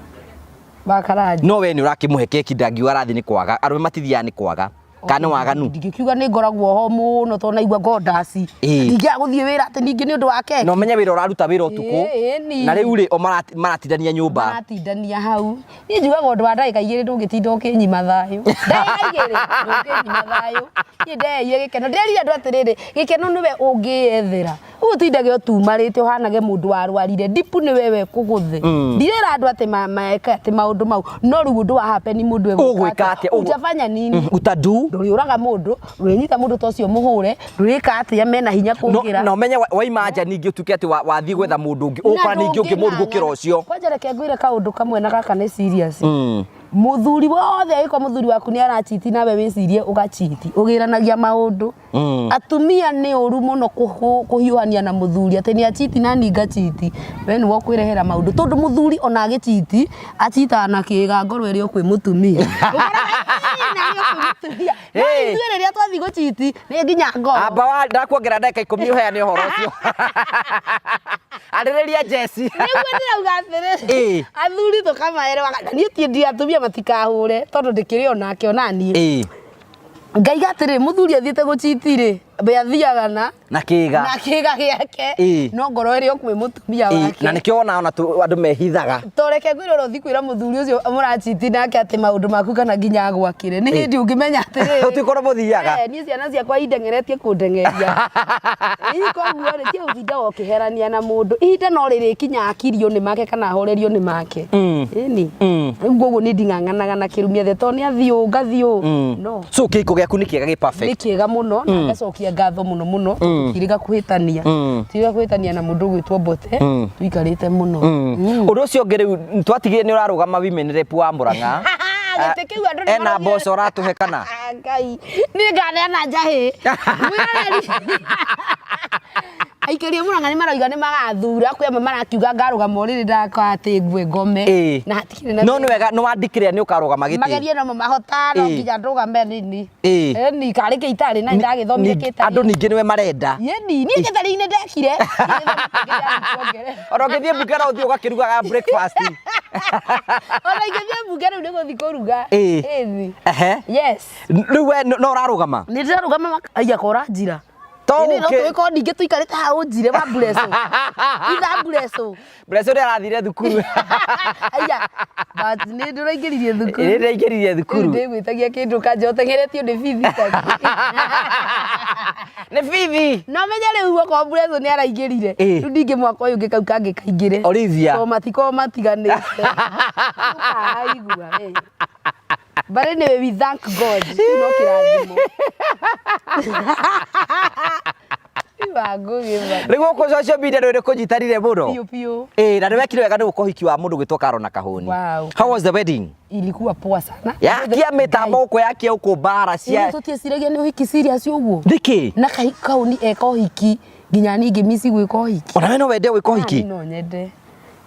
Wakaranja. No we nĩ ũrakĩmũhe keki ndangiuga arathiĩ nĩ kwaga. Arũme matithiaga nĩ kwaga. Kana nĩ waganu. Ndingĩkiuga nĩ ngoragwo ho mũno tondũ naigua ngondaci. Ĩĩ. Ndingĩaga gũthiĩ wĩra atĩ ningĩ nĩ ũndũ wa keki. Na ũmenye wĩra ũraruta wĩra ũtukũ. Ĩĩ, Na rĩu rĩ, o maratindania nyũmba. Maratindania hau. Niĩ njugaga ũndũ wa ndagĩka igĩrĩ ndũngĩtinda ũkĩnyima thayũ. Ndagĩka igĩrĩ ndũngĩnyima thayũ. Niĩ ndeyeire gĩkeno. Ndĩrerire andũ atĩrĩrĩ, gĩkeno nĩwe ũngĩyethera. Ũguo ũtindage ũtumarĩte ũhanage mũndũ warwarire. Ndipu nĩwe we kũgũthe. Ndirera andũ atĩ meke atĩ maũndũ mau. No rĩu ũndũ wa happen mũndũ Ũgwĩka atĩa? Utafanya nini? Utadu. Ndũrĩũraga mũndũ, ndũrĩnyita mũndũ ta ũcio mũhũre, ndũrĩka atĩa mena hinya kũngĩra. Na ũmenye waima nja ningĩ ũtuĩke atĩ wathiĩ gwetha mũndũ ũngĩ, ũgũkora ningĩ ũngĩ mũru gũkĩra ũcio. Kwanja reke ngwĩre kaũndũ kamwe na gaka nĩ serious. Mũthuri wothe angĩkorwo mũthuri waku nĩ arachiti nawe wĩcirie ũgachiti, ũgĩranagia maũndũ. Atumia nĩ ũru mũno kũhiũhania na mũthuri atĩ nĩ achiti na niĩ ngachiti, we nĩwe ũkwĩrehera maũndũ tondũ mũthuri ona agĩchiti achitaga na kĩga ngoro ĩrĩ o kwĩ mũtumia. Ũkoraga, "Ĩĩ, na ĩrĩ o kwĩ mũtumia." No Hey. ithuĩ rĩrĩa twathiĩ gũchiti nĩ nginya ngoro. Amba wa ndakuongerera ndagĩka ikũmi ũheane ũhoro ũcio. Arĩrĩria Jesse. Nĩguo ndĩrauga atĩrĩrĩ, Ĩĩ. athuri tũkamaerewa na niĩ ti ndi atumia matikahũre tondũ ndĩkĩrĩ onake ona niĩ. Ĩĩ. Ngaiga atĩrĩrĩ, mũthuri athiĩte gũchiti rĩ, we athiaga na Na kĩga. Na kĩga gĩake. Ĩĩ. No ngoro ĩrĩ o kwĩ mũtumia Ĩĩ, wake. Na nĩkĩo wonaga ona andũ mehithaga. To reke ngwĩre ũrĩa ũthiĩ kwĩra mũthuri ũcio mũrachiti nake atĩ maũndũ maku kana nginya agwakĩre. Nĩ hĩndĩ ũngĩmenya atĩrĩrĩ. Gũtirĩ kũndũ mũthiaga. Niĩ ciana ciakwa indengeretie kũndengeria. Ĩĩ koguo rĩ, tiga gũtinda ũkĩherania na mũndũ. Ihinda no rĩrĩkinya akirio nĩ make kana ahorerio nĩ make. Ĩni. Rĩu koguo niĩ nding'ang'anaga na kĩrumia thĩ tondũ nĩ athiĩ ũũ ngathiĩ ũũ. No. So kĩhiko gĩaku nĩ kĩega gĩ perfect. Nĩ kĩega mũno na ngacokia ngatho mũno mũno tũtirĩga kũhĩtania. Tũtirĩga kũhĩtania na mũndũ ũgwĩtwo Mbote tũikarĩte mũno. Ũndũ ũcio ũngĩ rĩu twatigire nĩ ũrarũgama women rep wa Murang'a. Gĩtĩ kĩu andũ nĩ Ena maraugire- mboco ũratũhe kana? Ngai niĩ nganeana njahĩ. Mwĩroreri. Aikari a Murang'a nĩ maroiga nĩ magathura kwĩ amwe marakiuga ngarũgama ũrĩrĩ ndaka atĩ ngue ngome. Ĩĩ. Na hatikĩrĩ na No nĩ wega nĩ wandikĩrĩa nĩ ũkarũgama gĩtĩ. Magerie nomo mahota no Ĩĩ. nginya ndũgame nini. Ĩĩ. Ĩni karĩ kĩitarĩ na ndagĩthomire kĩtarĩ. Andũ ningĩ nĩwe marenda. Yeni niĩ gĩtarĩ-inĩ ndekire. Ona ũngĩthiĩ mbunge no ũthiĩ ũgakĩrugaga breakfast. Ona ingĩthiĩ mbunge rĩu nĩ gũthiĩ kũruga. Ĩĩ. Ĩni. Ehe. Yes. Rĩu we no ũrarũgama? Nĩ ndĩrarũgama aya kora njira. To Ĩni no ũkĩ- tũgĩkorwo ningĩ tũikarĩte haha ũnjire wa mbureco. Itha mbureco. Mbureco nĩ arathire thukuru. Aya. But nĩ ndũraingĩririe thukuru. Nĩ ndĩraingĩririe thukuru. Rĩu ndĩgwĩtagia kĩndũ kanja ũteng'eretio nĩ bithi ta. Nĩ bithi. No menye rĩu okorwo mbureco nĩ araingĩrire. Ĩĩ. Rĩu ningĩ mwaka ũyũ ũngĩ kau kangĩ kaingĩre. Olivia. To matikorwo matiganĩte. Ndũkaigua we. But anyway, we thank God. Kĩu no kĩrathimo. Iwangũgĩ Rĩu gũkũ social media nĩ kũnyitanire mũno. biũ biũ. Ĩĩ na nĩ wekire wega nĩ gũka ũhiki wa mũndũ gwĩtwo Carol na Kahũni. Wow. How was the wedding? Ilikuwa poa sana. Yakia mĩtambo gũkũ yakia gũkũ mbara cia Cia tũtieciragia nĩ ũhiki serious ũguo. Nĩkĩ? Na Kahũni eka ũhiki nginya niĩ ngĩmici gwĩka ũhiki. Ona we no wende gwĩka ũhiki? Niĩ no nyende.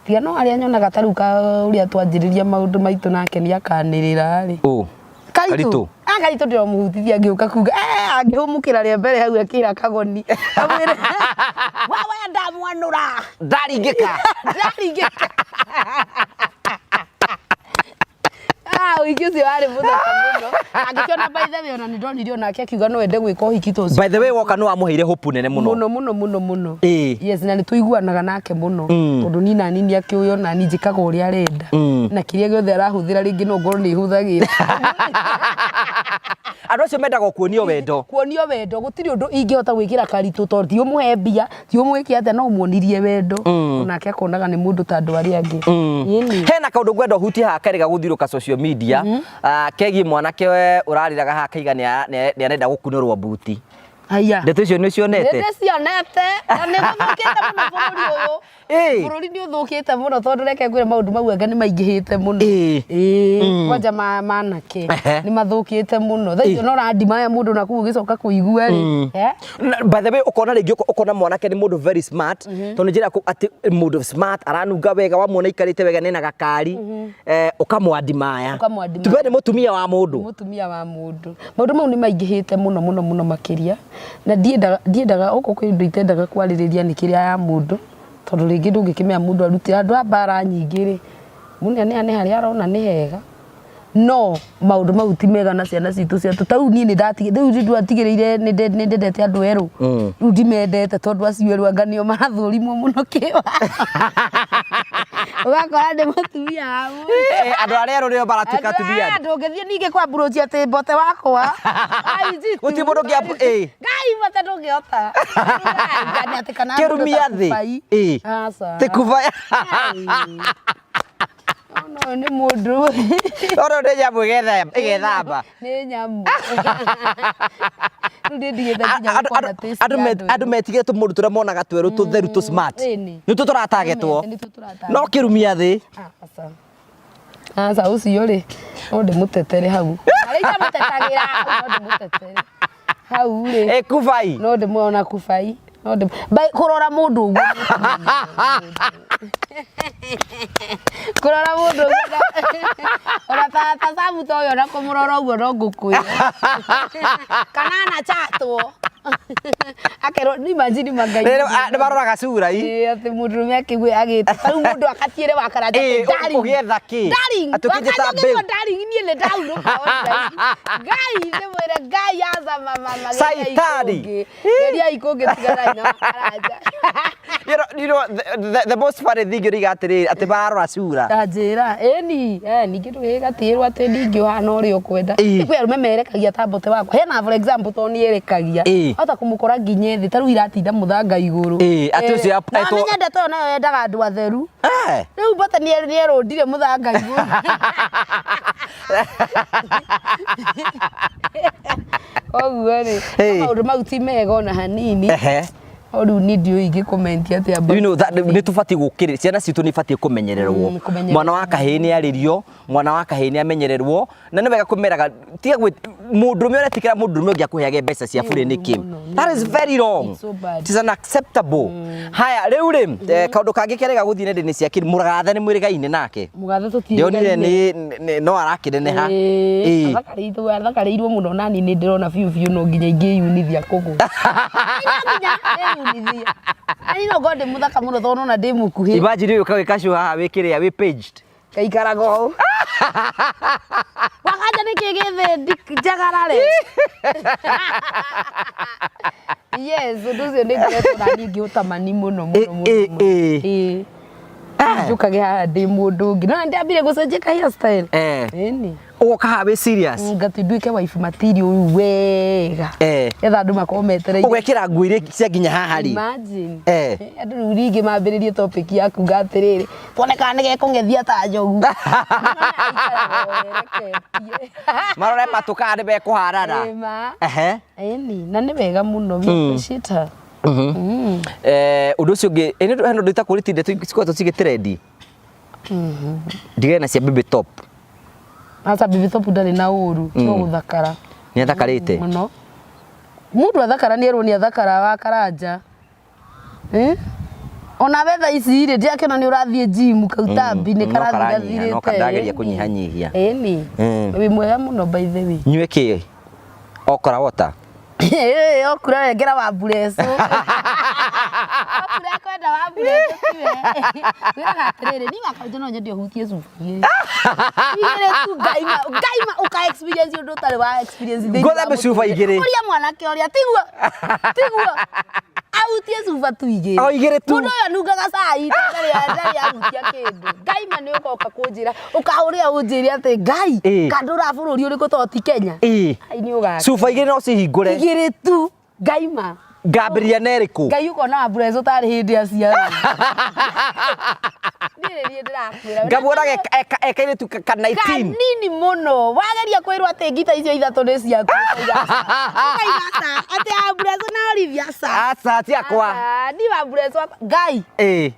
Tiga no arĩa nyonaga ta rĩu ũrĩa twanjĩrĩria maũndũ maitũ nake nĩ akanĩrĩra rĩ. Ũ. Karitũ. Karitũ. Ah, Karitũ ndĩramũhutithia angĩũka kuga angĩhũmũkĩra rĩa mbere hau akĩra kagoni. Amwĩre wawe ndamwanũra. Ndaringĩka. Ndaringĩka. Ah, ũhiki ũcio warĩ mũthaka mũno. Angĩkĩona by the way ona nĩ ndonire onake akiuga no ende gwĩka ũhiki ta ũcio. By the way woka nĩ wamũheire hope nene mũno. Mũno mũno mũno mũno. Ĩĩ. Yes, na nĩ tũiguanaga nake mũno. Tondũ niĩ nani nĩ akĩũĩ ona niĩ njĩkaga ũrĩa arenda. Na kĩrĩa gĩothe arahũthĩra rĩngĩ no ngorwo nĩ hũthagĩra. Andũ acio mendaga o kuonio wendo. Kuonio wendo, gũtirĩ ũndũ ingĩhota gwĩkĩra karitũ tondũ ti ũmũhe mbia, ti ũmwĩke atĩa no ũmuonirie wendo. Onake akonaga nĩ mũndũ ta andũ arĩa angĩ. Ĩni. Hena kaũndũ ngwenda ũhutie haha kerĩga gũthirũka social media kegiĩ mwanake ũrarĩraga haha akaiga nĩ arenda gũkunũrwo mbuti. Haiya. Ndeto icio nĩ ũcionete? Nĩ ndĩcionete na nĩ gũthũkĩte mũno bũrũri ũyũ. Ĩĩ. Bũrũri nĩ ũthũkĩte mũno tondũ reke ngwĩre maũndũ mau anga nĩ maingĩhĩte mũno. Ĩĩ. Ĩĩ. Kwanja ma manake nĩ mathũkĩte mũno. Thaa icio no ũrandimaya mũndũ na kũu ũgĩcoka kũigua rĩ. Eh? By the way ũkona rĩngĩ ũkona mwanake nĩ mũndũ very smart tondũ njĩra atĩ mũndũ smart aranunga wega wamuona aikarĩte wega nena gakari ũkamwandimaya. Ũkamwandimaya. Tuge nĩ mũtumia wa mũndũ. Mũtumia wa mũndũ. Maũndũ mau nĩ maingĩhĩte mũno mũno mũno makĩria. Na ndiendaga ndiendaga gũkũ kwĩ indo itendaga kwarĩrĩria nĩ kĩrĩa ya mũndũ, tondũ rĩngĩ ndũngĩkĩmenya mũndũ arutĩte handũ ha mbara nyingĩ rĩ, mũndũ aneane harĩa arona nĩ hega. No maũndũ mau ti mega na ciana citũ cia, ta rĩu niĩ nĩ rĩu nĩ ndatigĩrĩire nĩ ndendete andũ erũ, rĩu ndimendete tondũ acio erũ anga nĩo marathũrimwo mũno kĩwatho. Ũgakora nĩ mũtumia wa mũndũ. Andũ arĩa erũ nĩo maratuĩka atumia. Ndũngĩthiĩ ningĩ kwa approach atĩ mbote wakwa. Gũtirĩ mũndũ ũngĩ ĩĩ. Ngai mbote ndũngĩhota. Kĩrumia thĩ. Ĩĩ. Aca. Ti kuba. No nĩ mũndũ. Ono nĩ nyamũ ĩgethamba. Nĩ nyamũ. Rĩu nĩ ndigĩte nginya gũkorwo na taste ya andũ. Andũ metigĩre tũmũndũ tũrĩa monaga twerũ tũtheru tũ smart. Ĩni. Nĩtuo tũratagetwo. Nĩtuo tũratagetwo. No kĩrumia thĩ. Aca. Aca ũcio rĩ, no ndĩmũtetere hau. Harĩa itamũtetagĩra no ndĩmũtetere. Hau rĩ. Ĩ kubai. No ndĩmuona kubai. No ndĩ Bai kũrora mũndũ ũguo. Kũrora mũndũ ũguo. Ona ta ta Samu ta ũyũ ona kũmũrora ũguo no ngũkwĩra. Kana anachatwo. Akerwo ni imagine mangai. Nĩ maroraga cura i. Ĩĩ atĩ mũndũrũme akĩgwe agĩte. Ta rĩu mũndũ akatiĩre wa karanja Ĩĩ, darling. ũgĩetha kĩ? Darling. Atĩ ũkĩnjĩta Wakanja babe. ũkĩrwo darling niĩ nĩ ndaunũka online. Ngai ndĩmwĩre Ngai aca mama mama. Saitani. Geriai kũngĩ tiganai na karanja. You know, the most funny thing ũriga atĩrĩrĩ atĩ mararora cura. Ta njĩra, ĩni, ningĩ ndũgĩgatĩrwo atĩ ningĩ ũhana ũrĩa ũkwenda. Ĩĩ. Kwĩ arũme merekagia ta mbote wakwa. Hena for example to nĩ erekagia. Ĩĩ. Hota kũmũkora nginya thĩ ta rĩu iratinda mũthanga igũrũ. Ĩĩ, atĩ ũcio Na etwo- amenye ndeto ĩyo nayo yendaga andũ atheru. Eh. Rĩu mbote nĩ erũndire mũthanga igũrũ. Koguo rĩ, Ĩĩ. maũndũ mau ti mega ona hanini. Ehe. No rĩu niĩ ndiũĩ ingĩ comment atĩa about You know that nĩ tũbatiĩ gũkĩrĩ ciana citũ nĩ ibatiĩ kũmenyererwo. Kũmenyererwo. Mwana wa kahĩĩ nĩ arĩrio, mwana wa kahĩĩ nĩ amenyererwo, na nĩ wega kũmeraga tiga gwĩ mũndũrũme ũretikĩra mũndũrũme ũngĩ akũheage mbeca cia bure nĩkĩ? Mũno, That is very wrong. It's so bad. It is unacceptable. Haya rĩu rĩ, kaũndũ kangĩ kerega gũthiĩ nenda-inĩ cia kĩrĩ mũgathe nĩ mwĩrĩgaine nake. Mũgathe tũtirĩ. Ndĩronire nĩ no arakĩneneha. Ĩĩ. Athakarĩirwo mũno nani nĩ ndĩrona biũ biũ no nginya ingĩyunithia kũgũrũ. No nginya ndĩyunithie. Nani no ngorwo ndĩ mũthaka mũno tondũ nona ndĩ mũkuhĩ. Imagine ũyũ kawĩ kacio haha wĩ kĩrĩa wĩ paged. Ngaikaraga ũũ. Wakanja nĩkĩ gĩthĩ njagarare. Yes, ũndũ ũcio nĩ ngoretwo naniĩ ngĩũtamani mũno mũno mũno. Ĩĩ. Ĩĩ. Njũkage haha ndĩ mũndũ ũngĩ. No nĩndambire gũcenjia ka hairstyle. Ĩni. Ũgoka haha wĩ serious. Ngati nduĩke wife material ũyũ wega. Getha andũ makorwo metereire. Ũgekĩra nguo iria cia nginya haha rĩ. Imagine. Andũ rĩu rĩngĩ mambĩrĩrie topic ya kuga atĩrĩrĩ, tuone kana nĩgekũng'ethia ta njogu. Marore matũ kana nĩ mekũharara. Ĩma. Ehe. Ĩni, na nĩ wega mũno. We appreciate her. Ũndũ ũcio ũngĩ, ĩ nĩ hena ũndũ itakũrĩtie ndeto cikoretwo cigĩtrendi. Ndigane na cia Baby Top. Aca Baby Top ndarĩ na ũru, no gũthakara. Nĩ athakarĩte. Mũno. Mũndũ athakara nĩ erwo nĩ athakara wa karanja. Ona we thaa ici rĩ, ndirakĩona nĩ ũrathiĩ gym kautambi nĩ No karathiĩ karanyiha, no gathirĩte. ndageria kũnyihanyihia. Ĩni. Wĩ mwega mũno by the way. Nyue kĩ? Okra water. Okra wengera wa mburecu. Wambura kwenda wambura tiwe. Wĩraga atĩrĩrĩ, niĩ wakanja no nyende ũhutie cuba igĩrĩ. Igĩrĩ tu Ngai ma Ngai ma ũka experience ũndũ ũtarĩ wa experience thĩinĩ wa Ngũthambe cuba mũtũrĩre. igĩrĩ. Ũria mwanake ũrĩa tiguo tiguo ahutie cuba tu igĩrĩ. O igĩrĩ tu. Mũndũ ũyũ anungaga cai ndarĩ ndarĩ ahutia kĩndũ. Ngai ma nĩ ũgoka kũnjĩra ũkahũrĩra ũnjĩre atĩ Ngai Ĩĩ. kandũra bũrũri ũrĩkũ to ti Kenya. Ĩĩ. Ai nĩ ũgaka. Cuba igĩrĩ no cihingũre. Igĩrĩ tu Ngai ma. Ngambĩrĩria na ĩrĩkũ? Ngai ũkona wa ũtarĩ hĩndĩ aciarwo. Niĩ nĩ niĩ ndĩrakwĩra. Ngamuonaga ekairĩtu ka 19. Kanini mũno. Wageria kwĩrwo atĩ ngita icio ithatũ nĩ ciaku ũkauga aca. Ũkauga aca. Atĩ Wambureco na Olivia aca. Aca ti akwa. Aca, niĩ Wambureco akwa. Ngai. Ĩĩ.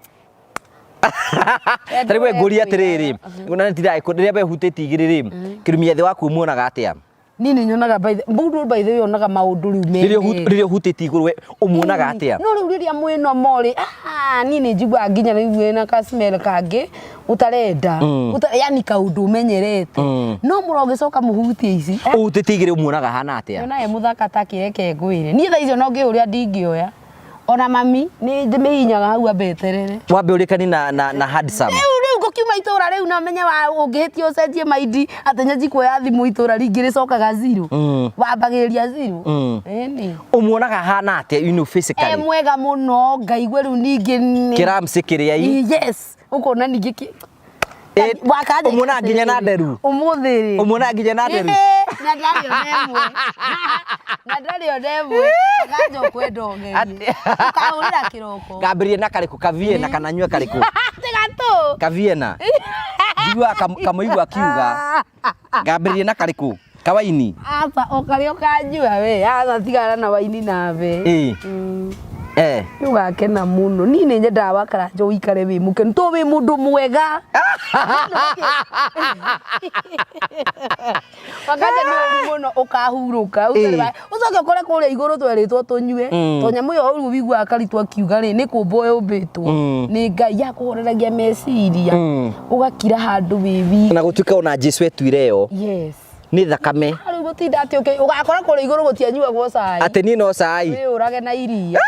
Ta rĩu we ngũrie atĩrĩrĩ, na rĩrĩa we hutĩtie igĩrĩ rĩ, kĩrumia thĩ waku ũmuonaga atĩa? Niĩ nĩ nyonaga by the mũndũ by the way onaga maũndũ rĩu me Rĩrĩa merĩ. rĩrĩa ũhutĩtie igũrũ we ũmuonaga atĩa? No rĩu rĩrĩa mwĩna morĩ, ah, niĩ nĩ njiguaga nginya rĩu wĩna ka smell kangĩ ũtarenda. Yani kaũndũ ũmenyerete. No mũro ũgĩcoka mũhutie ici. Ũhutĩtie igĩrĩ ũmuonaga ahana atĩa? Nyonaga e mũthaka ta kĩreke ngwĩre. Niĩ thaa icio no ngĩũrĩa ndingĩoya. Ona mami nĩ ndĩmĩhinyaga hau ambe eterere. Wambe ũrĩkani na handsome. Rĩu rĩu ngũkiuma itũra rĩu na menye wa ũngĩhĩtia ũcenjie maindi atĩ nyanji kuoya thimũ itũra ringĩ rĩcokaga zero. Wambagĩrĩria zero. Ĩni. Ũmuonaga ahana atĩa you know E physically? mwega mũno ngaigue rĩu ningĩ nĩ- Kĩramsĩ kĩrĩa i. Yes. Ũkona ningĩ kĩ Wakanja ũmuonaga nginya na nderu? Ũmũthĩ rĩ. Ũmuonaga nginya na nderu? Ĩĩ, na ndarĩ ona ĩmwe. Na ndarĩ ona ĩmwe. Wakanja ũkwenda ũgerie. Ũkahũrĩra kĩroko. Ngambĩrĩria na karĩkũ kaviena kana nyue karĩkũ? Tiga tu. Kaviena. Njiguaga kamũigua akiuga. Ngambĩrĩria na karĩkũ? Kawaini. Aca o karĩa ũkanyua we. Aca tigana na waini nawe. Ĩĩ. Eh. Nĩ ũgakena mũno. Niĩ nĩ nyendaga Wakaranja ũikare wĩ mũkenu tondũ wĩ mũndũ mwega. Wakanja nĩ ũru mũno ũkahurũka. Ũcoke ũkore kũrĩa igũrũ twerĩtwo tũnyue. To nyamũ ĩyo ũru ũiguaga Karitũ akiuga rĩ, nĩ kũmbwo yũmbĩtwo nĩ Ngai ya kũhoreragia meciria. Ũgakira handũ wĩ wiki. Na gũtuĩka ona Jesu etuire ĩyo. Yes. Nĩ thakame. Rĩu gũtinda atĩ ũgakora kũrĩa igũrũ gũtianyuagwo cai. Atĩ niĩ no cai. Wĩyũrage na iria.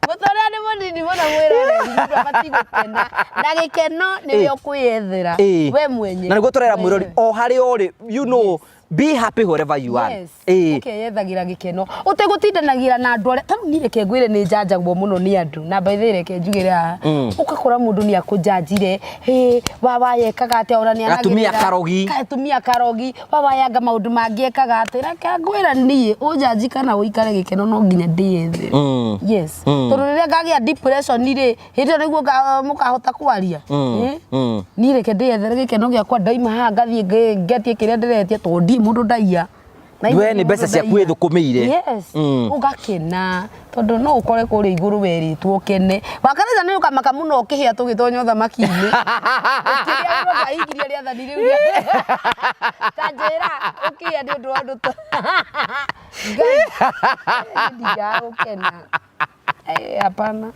Mũtũrĩre nĩ mũnini mũno mwĩroreri, mũndũ abatiĩ gũkena. Na gĩkeno nĩwe ũkwĩyethera we mwenyewe. Na nĩguo tũrera mwĩrori o harĩa ũrĩ, you know, be happy wherever you are. Yes. Ũkeyethagĩra gĩkeno ũtegũtindanagĩra na andũ arĩa tarĩu niĩ reke ngwĩre nĩ njanjagwo mũno nĩ andũ na by the way reke njugĩre haha ũgakora mũndũ nĩ akũnjanjire hĩ wawa yekaga atĩa ona nĩ Gatumia karogi. Gatumia karogi wawa yanga maũndũ mangĩ ekaga atĩa reke ngwĩra niĩ ũnjanji kana ũikare gĩkeno no nginya ndĩyethere. Yes. Tondũ rĩrĩa ngagĩa depression rĩ hĩndĩ ĩyo nĩguo mũkahota kwaria. Niĩ reke ndĩyethere gĩkeno gĩakwa ndaima haha ngathiĩ ngetie kĩrĩa ndĩretia tondũ ndirĩ mũndũ ndaiya. We nĩ mbeca ciaku wĩthũkũmĩire. Yes. Ũgakena tondũ no ũkore kũrĩa igũrũ werĩtwo ũkene. Wakanitha nĩ ũkamaka mũno ũkĩhĩa tũgĩtonya ũthamaki-inĩ. Ũkĩhĩa mũno ndahingirie rĩathani rĩu. Ta njĩra ũkĩhĩa nĩ ũndũ wa ũndũ ta Ngai ndingaga gũkena. Hapana.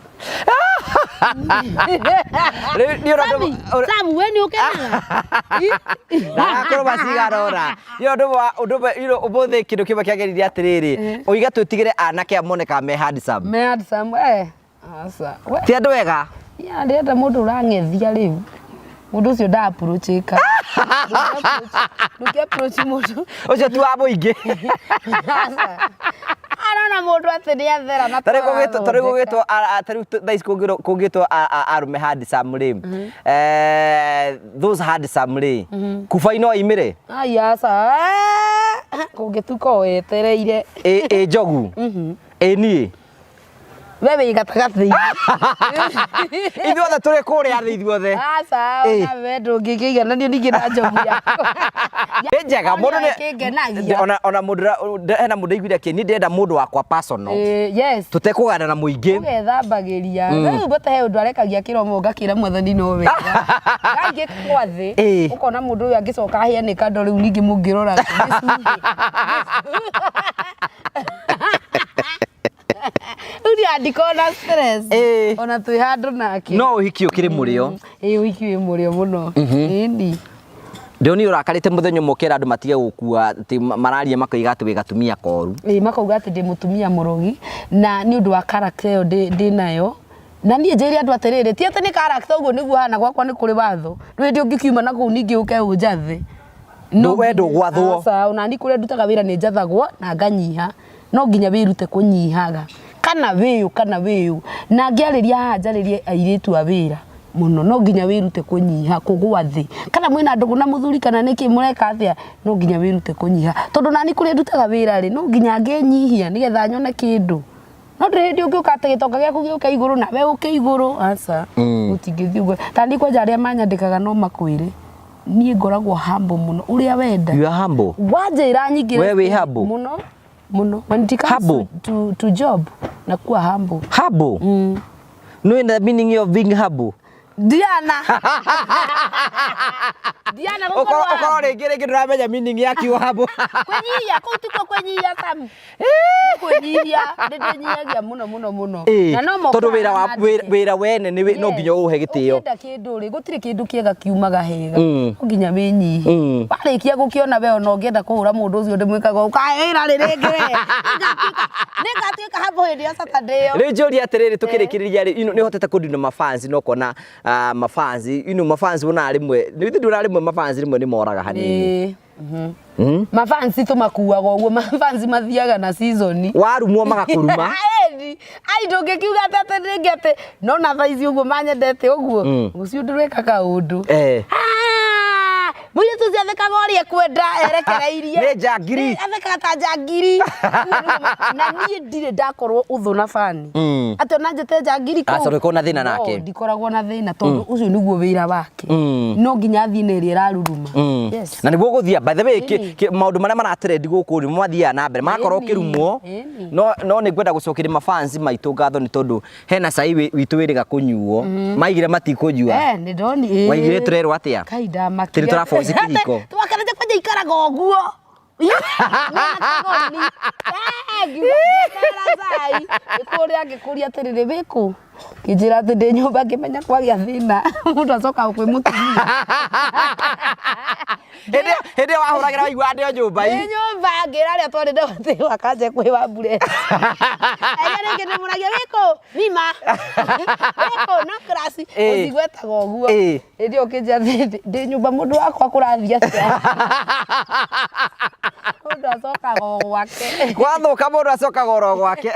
Sam, we nĩ ũkenaga? Ndagakorwo macigana ũna. Nĩ ũndũ wa ũndũ ũmwe, you know, ũmũthĩ kĩndũ kĩmwe kĩageririe atĩrĩrĩ, ũiga twĩtigĩre anake aya monekaga me handsome. Me handsome, eh. Aca. We. Ti andũ ega? Ya, ndĩrenda mũndũ ũrang'ethia rĩu. Mũndũ ũcio nda approach-ĩka. Ndũngĩ approach mũndũ. Ũcio ti wa mũingĩ. Aca. Arona mũndũ atĩ nĩ athera na Tarĩu kũngĩtwo tarĩu kũngĩtwo tarĩu thaa ici kũngĩtwo arũme handsome rĩ, those handsome rĩ, kubai no aimĩre? Ai aca. Kũngĩtuka o wetereire. Ĩ njogu? Ĩ niĩ? We wĩ gatagatĩ-inĩ. Ithuothe tũrĩ kũrĩa thĩ ithuothe. Aca, ona we ndũngĩkĩigananio ningĩ na njogu yakwa. Nĩ njega mũndũ nĩ Kĩngenagia. Ona mũndũ hena mũndũ aiguire akĩ niĩ ndĩrenda mũndũ wakwa personal. Yes. Tũtekũgana na mũingĩ. Ũgethambagĩria. Rĩu bata he ũndũ arekagia kĩromo ngakĩra mwathani no wega. Kaingĩ kwa thĩ ũkona mũndũ ũyũ angĩcoka ahĩe nĩ kando rĩu ningĩ mũngĩrora gĩcunjĩ. Rĩu niĩ andiko na stress. Ona twĩ handũ nake. No ũhiki ũkĩrĩ mũrĩo. Ĩĩ ũhiki wĩ mũrĩo mũno. Ĩni. Ndĩronire ũrakarĩte mũthenya ũmwe ũkera andũ matige gũkua atĩ mararia makoiga atĩ wĩ gatumia koru. Ĩĩ makauga atĩ ndĩ mũtumia mũrogi na nĩ ũndũ wa character ĩyo ndĩ nayo na niĩ njĩre andũ atĩrĩrĩ ti atĩ nĩ character ũguo nĩguo hana gwakwa nĩ kũrĩ watho ndũrĩ hĩndĩ ũngĩkiuma na kũu ningĩ ũke ũnjathe. We ndũgwathwo. Aca, ona niĩ kũrĩa ndutaga wĩra nĩ njathagwo na nganyiha. No nginya wĩrute kũnyihaga kana wĩũ kana wĩũ. Na ngĩarĩria haha njarĩrie airĩtu a wĩra mũno, no nginya wĩrute kũnyiha, kũgũa thĩ. Kana mwĩna ndũgũ na mũthuri kana nĩkĩ mũreka atĩa, no nginya wĩrute kũnyiha. Tondũ nani kũrĩa ndutaga wĩra rĩ, no nginya ngenyihia nĩgetha nyone kĩndũ. No ndũrĩ hĩndĩ ũngĩũka atĩ gĩtonga gĩaku gĩũke igũrũ nawe ũke igũrũ, aca, gũtingĩthiĩ ũguo. Ta niĩ kwanja arĩa manyandĩkaga no makwĩre. Niĩ ngoragwo humble mũno ũrĩa wenda. You are humble. Wanjĩra nyingĩ. We wĩ humble? Mũno mũno. When it comes humble. to job nakuwa humble. Humble? Mm. Knowing the meaning of being humble. Diana. Diana gukorwo ukorwo ringi ringi nduramenya meaning ya kiugo humble. Kwinyihia kuu tikuo kwinyihia Sam. Kwinyihia ndinyihagia muno muno muno. Na no mokaga tondu wira wa wira wene ni no nginya uhe gitio. Ũngĩenda kĩndũ rĩ gũtirĩ kĩndũ kĩega kiumaga hega. No nginya wĩnyihie. Warĩkia gũkĩona we ona ũngĩenda kũhũra mũndũ ũcio ndĩmwĩkaga ũkaĩra rĩ rĩngĩ we. Nĩngatuĩka humble hĩndĩ ya Saturday ĩyo. Rĩu njũrie atĩrĩrĩ tũkĩrĩkĩrĩria rĩ, nĩ ũhotete kũndina mafans na ũkona mafans, you know, mafans wonaga rĩmwe, nĩ githĩ ndũra rĩmwe mafans rĩmwe nĩ moraga hanini. Mafans tũmakuaga ũguo, mafans mathiaga na season. Warumwo magakũruma. Ĩni, ai ndũngĩkiuga atĩ atĩ rĩngĩ atĩ no na thaa ici ũguo manyendete ũguo, ũcio ndũreka kaũndũ. Mũirĩtu ũcio athekaga ũrĩa ekwenda erekereirie. Nĩ njangiri. Athekaga ta njangiri. Na niĩ ndirĩ ndakorwo ũthũ na bani. Atĩ ona njĩte njangiri kũu. Aca ndũkoragwo na thĩna nake. No, ndikoragwo na thĩna tondũ ũcio nĩguo wĩra wake. No nginya athiĩ na ĩrĩa ĩraruruma. Yes. Na nĩguo gũthiĩ, by the way, maũndũ marĩa maratrend gũkũ rĩ, mathiaga na mbere, magakorwo ũkĩrumwo, no nĩ ngwenda gũcokeria mafans maitũ ngatho nĩ tondũ hena cai witũ wĩrĩga kũnyuo, maigire matikũnyua. Nĩ ndoni, ĩĩ. Waigire tũrerwo atĩa? Kai ndamakire. Tĩrĩ tũraboci kĩhiko. Twakaranja kwanja ikaraga ũguo. Kũrĩa ngĩkũria atĩrĩrĩ wĩkũ? Ngĩnjĩra atĩ ndĩ nyũmba ngĩmenya kwagĩa thĩna. Mũndũ acokaga kwĩ mũtumia. Hĩndĩ ĩyo wahũragĩra waiguaga ndĩ o nyũmba. Ndĩ nyũmba ngĩra arĩa twarĩ nao atĩ wakanje kwĩ wa mbure. Arĩa rĩngĩ ndĩmũragia wĩkũ? Mima. Wĩkũ? No class. Ũcigwetaga ũguo. Hĩndĩ ĩyo ũkĩnjĩra atĩ ndĩ nyũmba mũndũ wakwa kũrathiĩ atĩa. Mũndũ acokaga o gwake. Gwathũka mũndũ acokaga oro gwake.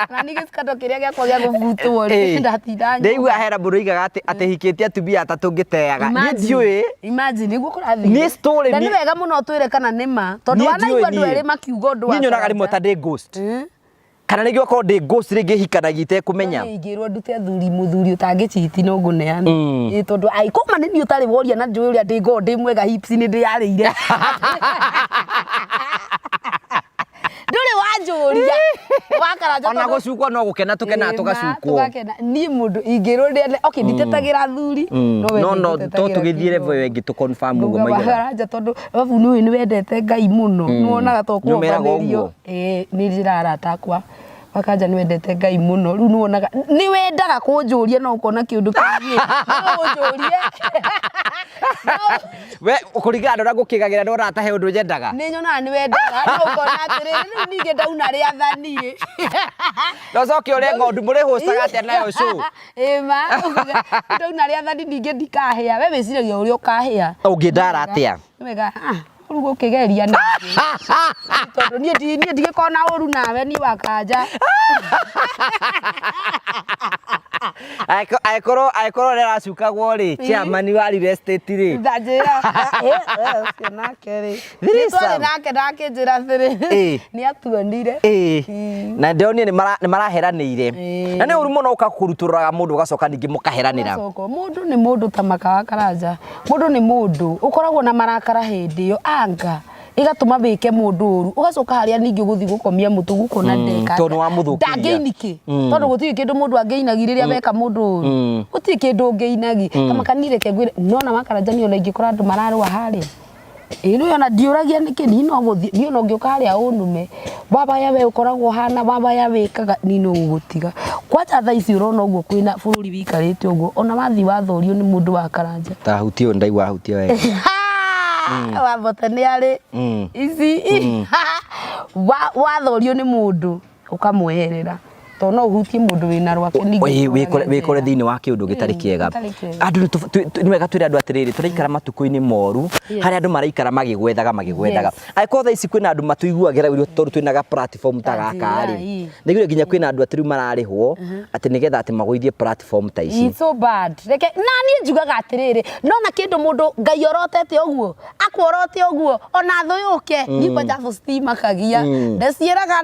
Na niĩ gĩcikando kĩrĩa gĩakwa gĩa gũbutwo rĩ, ndatinda nyũmba. Ndaigua hena mũndũ oigaga atĩ atĩ hikĩtie atumia atatũ ngĩteaga. Niĩ ndiũĩ. Imagine nĩguo kũrathiĩ. Niĩ story Na nĩ wega mũno ũtwĩre kana nĩ ma. Tondũ wanaigua andũ erĩ makiuga ũndũ wa Niĩ nyonaga rĩmwe ta ndĩ ghost. Kana rĩngĩ okorwo ndĩ ghost rĩngĩ hikanagia itekũmenya. Niĩ ingĩrwo ndute athuri mũthuri ũtangĩchiti no ngũneana. Ĩĩ tondũ ai kũma nĩ niĩ ũtarĩ woria na njũĩ ũrĩa ndĩ ngoragwo ndĩ mwega hips nĩ ndĩyarĩire. Ndũrĩ wanjũria. Wakaranja Ona gũcukwo no gũkena tũkenaga tũgacukwo. Tũgakena. Niĩ mũndũ ingĩrwo ndĩane okay nditetagĩra athuri. No no no to tũgĩthiĩ level ĩyo ĩngĩ tũ confirm ũguo maigana. Wakaranja tondũ babu nĩ ũĩ nĩ wendete Ngai mũno. Nĩ wonaga to kũhobanĩrio. Ĩĩ nĩ njĩraga arata akwa Wakanja nĩ wendete Ngai mũno rĩu nĩ wonaga nĩ wendaga kũnjũria no ũkona kĩũndũ kĩngĩ no ũnjũrie. We kũringana na ũrĩa ngũkĩgagĩra nĩ wonaga ta he ũndũ nyendaga. Nĩ nyonaga nĩ wendaga no ũkona atĩrĩrĩ rĩu ningĩ ndauna rĩathani ĩ. Na ũcoke ũrĩe ng'ondu mũrĩhũcaga atĩa nayo show. Ĩ ma ndauna rĩathani ningĩ ndikahĩa we wĩciragia ũrĩa ũkahĩa. Ũngĩndara atĩa? Nĩ wega rĩu gũkĩgeria ningĩ tondũ niĩ ndigĩkorwo na ũru nawe niĩ Wakanja. Angĩkorwo angĩkorwo ũrĩa aracukagwo rĩ chairman wa real estate rĩ Ndanjĩra ũcio nake rĩ nĩ twarĩ nake na akĩnjĩra atĩrĩ nĩ atuonire. Na ndĩronire nĩ maraheranĩire na nĩ ũru mũno ũkakũrutũrũraga mũndũ ũgacoka ningĩ mũkaheranĩra. Mũndũ nĩ mũndũ ta makawa Karanja. Mũndũ nĩ mũndũ, ũkoragwo na marakara hĩndĩ ĩyo, anger ĩgatũma wĩke mũndũ ũru, ũgacoka harĩa ningĩ ũgũthiĩ gũkomia mũtu ũkona ndeka Tondũ nĩwamũthũkĩria. Ndangĩiniki, tondũ gũtirĩ kĩndũ mũndũ angĩinagi rĩrĩa weka mũndũ ũru, gũtirĩ kĩndũ ũngĩinagi. Kamaka niĩ reke ngwĩre, nĩwona Wakaranja niĩ ona ingĩkora andũ mararũa harĩa, Ĩĩ rĩu ona ndiũragia nĩkĩ niĩ no gũthiĩ niĩ ona ũngĩũka harĩa ũnume wabaya we ũkoragwo ũhana wabaya wĩkaga niĩ no gũgũtiga. Kwanja thaa ici ũrona ũguo kwĩna bũrũri wĩikarĩte ũguo ona wathiĩ wathorio nĩ mũndũ wa Karanja. Ta hutia ũyũ ndaigua ahutia wega. Wambote nĩ arĩ ici wathorio nĩ mũndũ ũkamweherera tondũ no ũhutie mũndũ wĩna rwake ningĩ Wĩkore ũtũũrage wĩkore njera. thĩinĩ wa kĩũndũ gĩtarĩ kĩega. Gĩtarĩ kĩega. Andũ nĩ wega twĩre andũ atĩrĩrĩ, tũraikara matukũ-inĩ moru harĩa andũ maraikara magĩgwethaga magĩgwethaga. Angĩkorwo thaa ici kwĩna andũ matũiguagĩra ũiru tondũ twĩna ga platform ta Ta gaka rĩ, njĩra, ii. nĩguo nginya kwĩna andũ atĩ rĩu mararĩhwo atĩ nĩgetha atĩ magũithie platform ta ici. It's so bad. Reke na niĩ njugaga atĩrĩrĩ, nona kĩndũ mũndũ Ngai orotete ũguo, akuorote ũguo, ona thũ yũke, niĩ kwanja thũ citimakagia. Ndĩciĩraga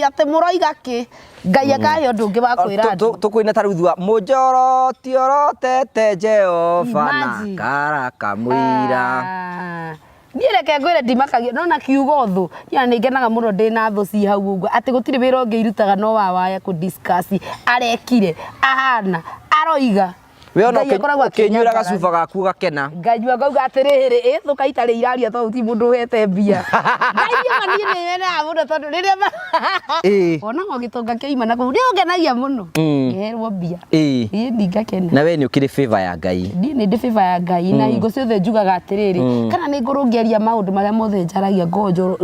atĩ mũroiga kĩ, Ngai akahe ũndũ ũngĩ wa kwĩra andũ. Tũkũina ta rĩu thua mũnjoroti orotete Jehova na Imagine. karaka mũira. Ah. Niĩ reke ngwĩre ndimakagia nona kiugo thũ niĩ ona nĩ ngenaga mũno ndĩna thũ ci hau ũguo atĩ gũtirĩ wĩra ũngĩ irutaga no wa waya kũ discuss arekire ahana aroiga We ona Ngai akoragwo ũkĩnyuĩra akĩnyambararia. gacuba gaku ũgakena. Nganyua ngauga atĩrĩrĩ ĩ thũka itarĩ iraria tondũ ti mũndũ ũhete mbia. Ngai niĩ ma niĩ nĩ nyonaga mũno tondũ rĩrĩa wonaga gĩtonga kĩoima na kũu nĩ ũngenagia mũno ngĩherwo mbia. Ĩĩ ni ngakena. Na we nĩ ũkĩrĩ favor ya Ngai. Niĩ nĩ ndĩ favor ya Ngai na hingo ciothe njugaga atĩrĩrĩ kana nĩ ngorwo ngĩaria maũndũ marĩa mothe njaragia ngorwo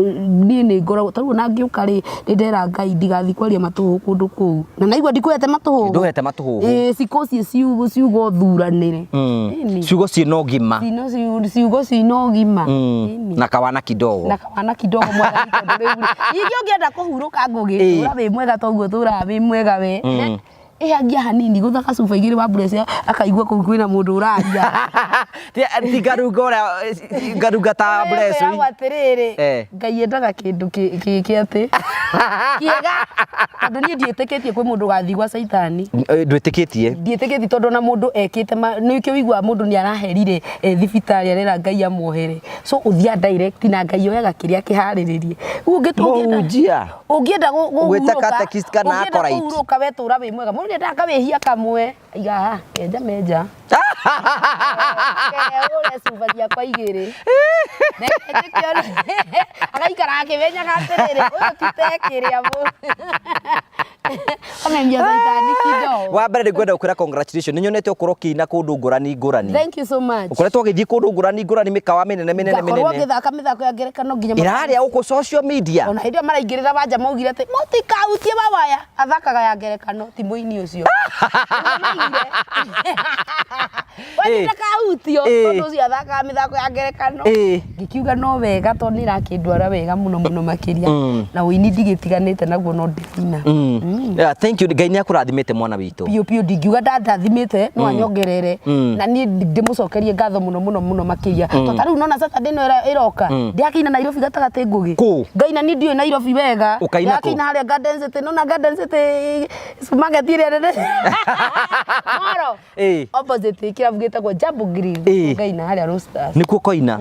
niĩ nĩ ngoragwo tarĩu ona ngĩũka rĩ nĩ ndera Ngai ndigathiĩ kwaria matũhũhũ kũndũ kũu na naigua ndikũhete matũhũhũ. Ndũhete matũhũhũ. Ĩĩ cikũ ciĩ ciugo ciugo thuranĩre. Ĩni. Ciugo ciĩna ũgima. Cino ciugo ciĩna ũgima. Ĩni. Na kawana kidogo. Na kawana kidogo mwathani tondũ rĩu rĩ ningĩ ũngĩenda kũhurũka ngũgĩ tũra wĩ mwega toguo tũraga wĩ mwega we. Ĩhangia hanini gũtha gacuba igĩrĩ wa mburece akaigua kũu kwĩna mũndũ ũraria. Ti ngarunga ũrĩa ngarunga ta mbureci. Kwĩragwo atĩrĩrĩ Ngai endaga kĩndũ kĩ atĩ kĩega tondũ niĩ ndiĩtĩkĩtie kwĩ mũndũ ũgathiĩ gwa caitani. Ndwĩtĩkĩtie? Ndiĩtĩkĩtie tondũ ona mũndũ ekĩte nĩkĩo ũiguaga mũndũ nĩ araherire e thibitarĩ arera Ngai amuohere. So ũthiaga direct na Ngai oyaga kĩrĩa kĩharĩrĩrie. Rĩu Mũhunjia. Ũngĩenda Ũgwĩta kũhurũka, catechist kana ũngĩenda acolyte? kũhurũka we tũra wĩ mwega. Mũndũ nĩendaga akawĩhia kamwe. Iga haha, kenja menja. Keũre cuba ciakwa igĩrĩ. Reke njĩke Agaikara akĩmenyaga atĩrĩrĩ, ũyũ ti tekĩrĩa Amemia caitani kidogo. Wa mbere nĩ ngwenda gũkwĩra congratulations. Nĩ nyonete ũkorwo ũkĩina kũndũ ngũrani ngũrani. Thank you so much. Ũkoretwo ũgĩthiĩ kũndũ ngũrani ngũrani mĩkawa mĩnene mĩnene Ngakorwo mĩnene. ngĩthaka mĩthako ya ngerekano nginya Ĩrarĩa gũkũ social media. Ona hĩndĩ ĩyo maraingĩrĩra wanja maugire atĩ mũtikahutie wawaya athakaga ya ngerekano ti mũini ũcio. We ndakahutio tondũ ũcio athakaga mĩthako ya ngerekano. Ngĩkiuga no wega tondũ nĩ ĩrakĩndwara wega mũno mũno makĩria na ũini ndigĩtiganĩte naguo no ndĩraina. Yeah, thank you. Ngai nĩ akũrathimĩte mwana witũ. Biũ biũ ndingiuga ndandathimĩte no anyongerere na niĩ ndĩmũcokerie ngatho mũno mũno mũno makĩria tondũ ta rĩu nona Saturday ĩno ĩroka ndĩrakĩina Nairobi gatagatĩ Ngũgĩ. Kũ? Ngaina niĩ ndiũĩ Nairobi wega. Ũkaina kũ? Ndĩrakĩina harĩa Garden City nona Garden City supermarket ĩrĩa nene. Moro. Opposite kĩrabu gĩtagwo Jambo Grill. Ngaina harĩa Roasters. Nĩkuo ũkoina?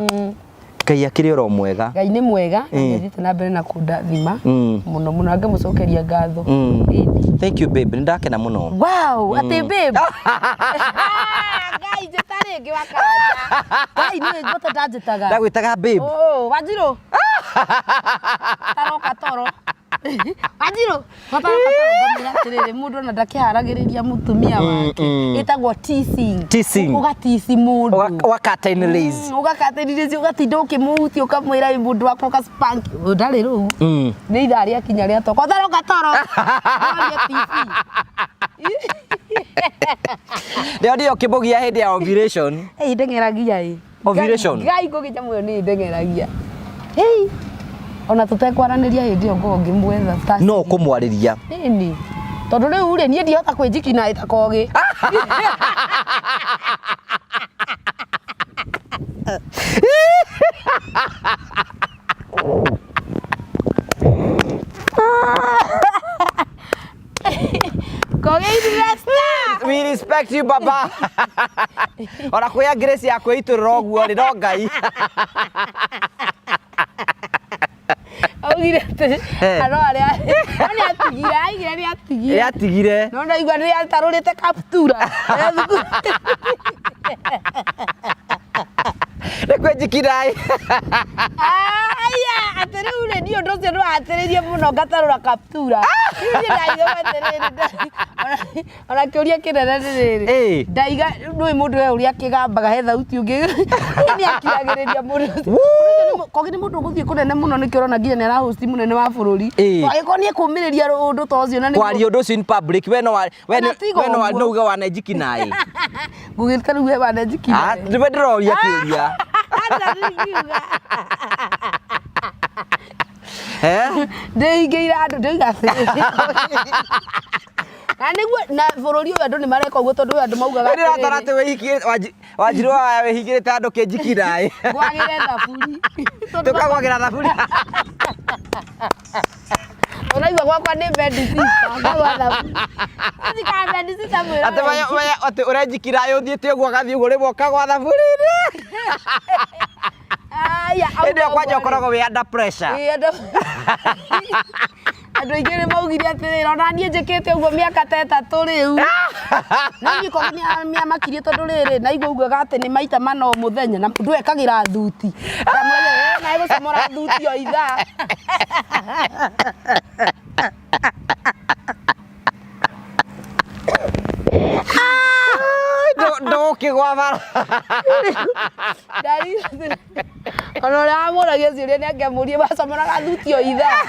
Ngai akĩrĩ oro mwega. Ngai nĩ mwega na nĩathiĩte na mbere na kũndathima mũno mũno ngamũcokeria ngatho. Thank you babe, nĩ ndakena mũno. Wow, atĩ babe. Ngai njĩta rĩngĩ wa Karanja. Ngai nĩ ngũte ndanjĩtaga. Ndagwĩtaga babe. Oh, Wanjirũ. Taroka toro. Wanjirũ, mataroka toro ngamwĩra atĩrĩrĩ mũndũ ona ndakĩharagĩrĩria mũtumia wake. Ĩtagwo teasing. Teasing. Ũgatici mũndũ. Ũgakatainĩrĩze. Ũgakatĩrĩria ũgatinda ũkĩmũhutia ũkamwĩra wĩ mũndũ wakwa ũgaspank. Ũyũ ndarĩ rũu. Nĩ ithaa rĩakinya rĩa toko. Taroka toro. Norie TV. Rĩo nĩyo ũkĩmũgia hĩndĩ ya ovulation. Ĩĩ ndeng'eragia ĩ. Ovulation. Ngai ngũgĩ nyamũ ĩyo nĩ ndeng'eragia. Hei. Ona tũtekwaranĩria hĩndĩ ĩyo ngorwo ngĩmwetha. No ũkũmwarĩria. Ĩni. Tondũ rĩu rĩ niĩ ndihota kwĩnjikina ĩ ta kogĩ. Kogĩ investor. We respect you baba. Ona kwĩ Grace ya kwĩitũrũra ũguo rĩ no Ngai. Augire atĩ ano arĩa no nĩ atigire aigire nĩ atigire. Nĩ atigire. No ndaigua nĩ atarũrĩte kaptura. Nĩ Kwĩnjikira ĩ. Aya, atĩ rĩu rĩ niĩ ũndũ ũcio nĩwatĩrĩirie mũno ngatarũra kaptura. Rĩu niĩ ndaiga atĩrĩrĩ, ona kĩũria kĩnene nĩ rĩrĩ. Ĩĩ. Ndaiga nĩũĩ mũndũ we ũrĩa akĩgambaga he thauti ũngĩ nĩ akiragĩrĩria mũndũ ũcio. Mũndũ ũcio nĩ kogi nĩ mũndũ ũgũthiĩ kũnene mũno nĩkĩo ũrona nginya nĩ arahost mũnene wa bũrũri. Ĩĩ. Angĩkorwo nĩ ekũmĩrĩria ũndũ ta ũcio na nĩguo Kwaria ũndũ ũcio in public we no we Ona tiga we no ũguo. no uge wanenjiki naĩ. Ngũgĩta rĩu we wanenjiki Ah, naĩ. nĩwe ndĩroria kĩũria. Aca ndingiuga. Eh? Ndĩhingĩire andũ ndĩoiga atĩrĩrĩ. Na nĩguo na bũrũri ũyũ andũ nĩ mareka ũguo tondũ ũyũ andũ maugaga We ndĩratara atĩrĩrĩ atĩ wĩhingĩrĩte Wanjiru wa wĩhingĩrĩte andũ kĩnjiki naĩ. Ngwagĩre thaburi. Tondũ Tũkagwagĩra thaburi. Ũraigua gwakwa nĩ bed sitter, ngagwa thaburi. Ũthikaga bed sitter mwĩrore. Atĩ atĩ ũrenjikira ũthiĩte ũguo ũgathiĩ ũguo rĩmwe ũkagwa thaburi-inĩ. Aya, Hĩndĩ ĩyo kwanja auga ũguo rĩ. ũkoragwo wĩ under pressure. Ĩĩ, andũ aingĩ nĩ maugire atĩrĩrĩ ona niĩ njĩkĩte ũguo mĩaka ta ĩtatũ rĩu no niĩ korwo nĩamakirie tondũ rĩrĩ naigua ugaga atĩ nĩ maita mana o mũthenya na mũndũ ekagĩra thuti Ndamwĩra, "Eh, nawe gũcomora thuti o ithaa." Ndũkĩgwa bara. Ndarire ona ũrĩa wamũragia ciũria nĩ angĩamũrie wacomoraga thuti o ithaa.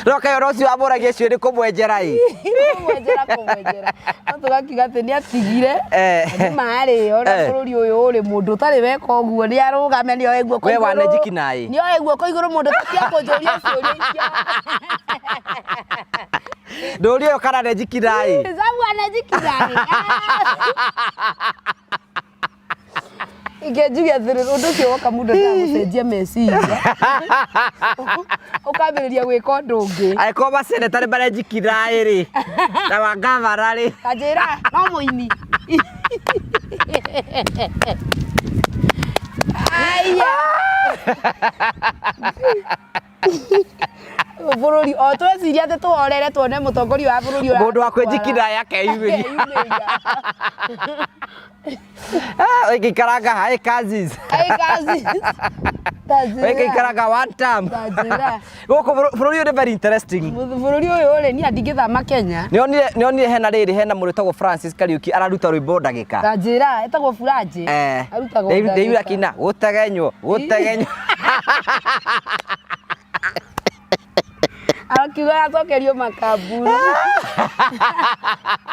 No kaĩ ona ũcio wamũragia ciũria nĩ kũmwenjera ĩ. Kũmwenjera kũmwenjera no tũgakiuga atĩ nĩ atigire. Eh. Nĩ marĩ ona Eh. bũrũri ũyũ ũrĩ mũndũ ũtarĩ weka ũguo nĩ arũgame nĩ oe guoko We igũrũ. wanenjiki naĩ. Nĩ oe guoko igũrũ mũndũ tatia kũnjũria ciũria icio. Ndũrie ũyũ kana nenjiki naĩ. Sabu anenjiki naĩ. Ike njuge atĩrĩrĩ ũndũ ũcio woka mũndũ endaga gũcenjia meciria ũkambĩrĩria gwĩka ũndũ ũngĩ. Angĩkorwo maseneta nĩ marenjiki naĩ rĩ na wangavana rĩ. Kanjĩra no mũini. Aya. Bũrũri o tweciria atĩ tũhorere tuone mũtongoria wa bũrũri ũyũ Mũndũ wa kwĩnjiki naĩ akeyumĩria. Akeyumĩria. Ah, wĩngĩikaranga haĩ cousins. Ai kazi. Wĩngĩikaranga one term. Tanjĩra. Gũkũ bũrũri ũyũ nĩ very interesting. Bũrũri ũyũ rĩ niĩ ndingĩthama Kenya. Nĩonire hena rĩrĩ hena mũndũ wĩtagwo Francis Kariuki araruta rwĩmbo ndagĩka. Tanjĩra etagwo Furanjĩ. Eh. Arutagwo Ndĩira ndagĩka. kina gũtegenywo gũtegenywo. Akiuga acokerio makambuni.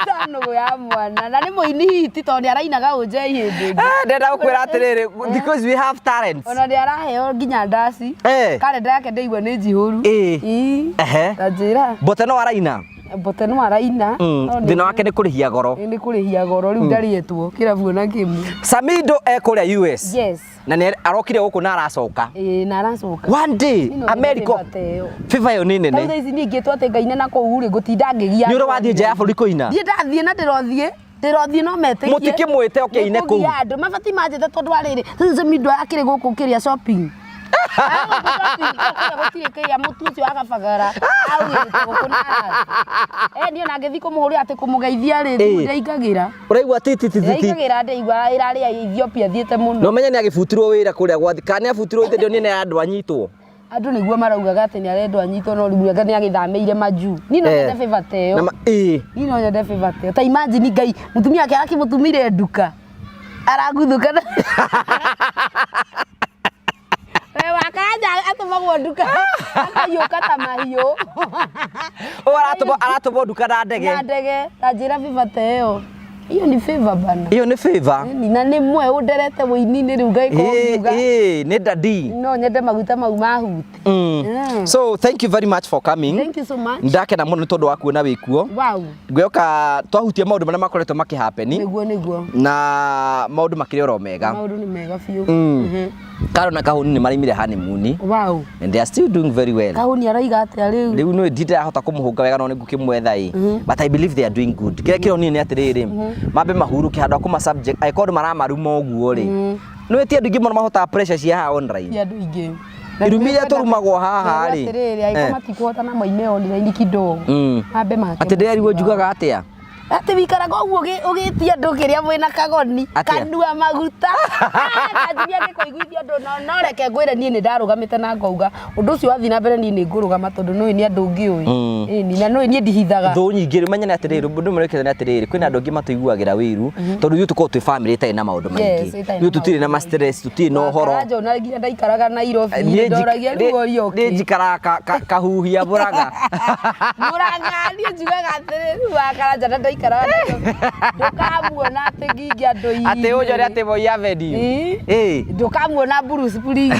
Ta nũgũ ya mwana. Na nĩ mũini hiti tondũ nĩ arainaga ũnjei hĩndĩ ĩngĩ. Eh, ndĩrenda gũkwĩra atĩrĩrĩ because we have talents. Ona nĩ araheo nginya ndaci. Eh. Karenda yake ndĩigua nĩ njihũru. Ĩĩ. Ĩĩ. Ehe. Ta njĩra. Mbote no araina. Mbote no araina. No nĩ- Thĩna wake nĩ kũrĩhia goro. Nĩ kũrĩhia goro rĩu ndarĩetwo kĩrabu ona kĩmwe. Samido e kũrĩa US. Yes. Na nĩ arokire gũkũ na aracoka. Ĩĩ na aracoka. One day Niĩ no America nyende favor ta ĩyo. favor ĩyo nĩ Tarĩu nene. thaa ici niĩ ingĩtwo atĩ ngaine na kũu rĩ ngũtinda ngĩgia. Nĩ ũrĩ wathiĩ nja ya bũrũri kũina? Ndiĩ ndathiĩ na ndĩrothiĩ ndĩrothiĩ no metĩkie. Mũtikĩmwĩte oke aine kũu. Nĩkũgia andũ mabatiĩ manjĩte tondũ wa rĩrĩ rĩu Samido akĩrĩ gũkũ kĩrĩa shopping. Agũkũ shopping kũrĩa gũtirĩ kĩrĩa mũtu ũcio wa Kabagara augĩte gũkũ na arathiĩ. Eh niĩ ona ngĩthiĩ kũmũhũrĩra atĩ kũmũgeithia rĩ thimũ Ĩĩ. ndĩaingagĩra. Ũraigua ti ti ti ti. Ndĩaingagĩra ndĩaigua ĩrarĩa Ethiopia thiĩte mũno. No menye nĩ agĩbutirwo wĩra kũrĩa gwathi kana nĩ abutirwo ithe ndionire nĩ andũ anyitwo. Andũ nĩguo maraugaga atĩ nĩ arendwo anyitwo no rĩu anga nĩ agĩthamĩire majuu. Niĩ no Eh. nyende favor ta ĩyo. Na ma- ĩĩ. Niĩ no nyende favor ta ĩyo. Ta imagine Ngai mũtumia wake arakĩmũtumire nduka. Araguthũka na We wakanja atũmagwo nduka akaiũka ta mahiũ. Ũyũ aratũmwo aratũmwo nduka na ndege. Na ndege ta njĩra favor ta ĩyo. Hiyo ni favor bana. Ĩyo nĩ favor. Na nĩ mwe ũnderete wũini-inĩ rĩu ngaĩkorwo Ĩĩ ngiuga. ĩĩ nĩ daddy. No nyende maguta mau ma huti. So thank you very much for coming. Thank you so much. Ndakena mũno nĩ tondũ wa kuona wĩ kuo. Wow. Ngwĩhoka twahutia maũndũ marĩa makoretwo makĩhappen Nĩguo nĩguo. na maũndũ makĩrĩ oro mega. Maũndũ nĩ mega biũ. Karo na Kahũni nĩ maraimire honeymoon Wow. and they are still doing very well. Kahũni araiga atĩa rĩu? Rĩu nĩ ndindĩrahota kũmũhũnga wega no nĩ ngũkĩmwetha ĩ. But I believe they are doing good. Kĩrĩa kĩronire nĩ atĩrĩrĩ, mambe mahurũke handũ ha kũma subject angĩkorwo andũ maramaruma ũguo rĩ. Nĩ ti andũ aingĩ mũno mahotaga pressure cia haha online. Ti andũ aingĩ. Irumi iria tũrumagwo haha rĩ. Atĩrĩrĩ, angĩkorwo matikũhota na moime online kidogo. Mambe make. Atĩ ndĩrerirwo njugaga atĩa? Atĩ wikaraga ũguo ũgĩtia andũ kĩrĩa mwĩna kagoni. Atĩa? Kanua maguta. Kanjiria ngĩkũiguithia ũndũ no no reke ngwĩre niĩ nĩ ndarũgamĩte na ngauga ũndũ ũcio wathiĩ na mbere niĩ nĩ ngũrũgama tondũ nĩũĩ nĩ andũ ngĩũĩ. Ĩni na nĩũĩ niĩ ndihithaga. Thũ nyingĩ rĩ, menye atĩrĩrĩ, ũndũ ũmwe wĩkĩte nĩ atĩrĩrĩ, kwĩna andũ angĩ matũiguagĩra wĩiru, tondũ ithuĩ tũkoragwo twĩ family ĩtarĩ na maũndũ Yes, maingĩ. ĩtarĩ na Ithuĩ tũtirĩ na maũndũ ma stress, tũtirĩ na ũhoro. Karanja ona nginya ndaikaraga Nairobi Niĩ njik- ndoragia niĩ- rĩu ũria niĩ ũkĩ. njikaraga kahuhia mũraga. Mũrang'a niĩ njugaga atĩrĩ rĩu wa Karanja na ndaikaraga Nairobi ndũkamuona atĩ ngingi andũ-inĩ. Atĩ ũnjore atĩ Moi Avenue. Ĩĩ. Ĩĩ. Ndũkamuona Bruce Spring.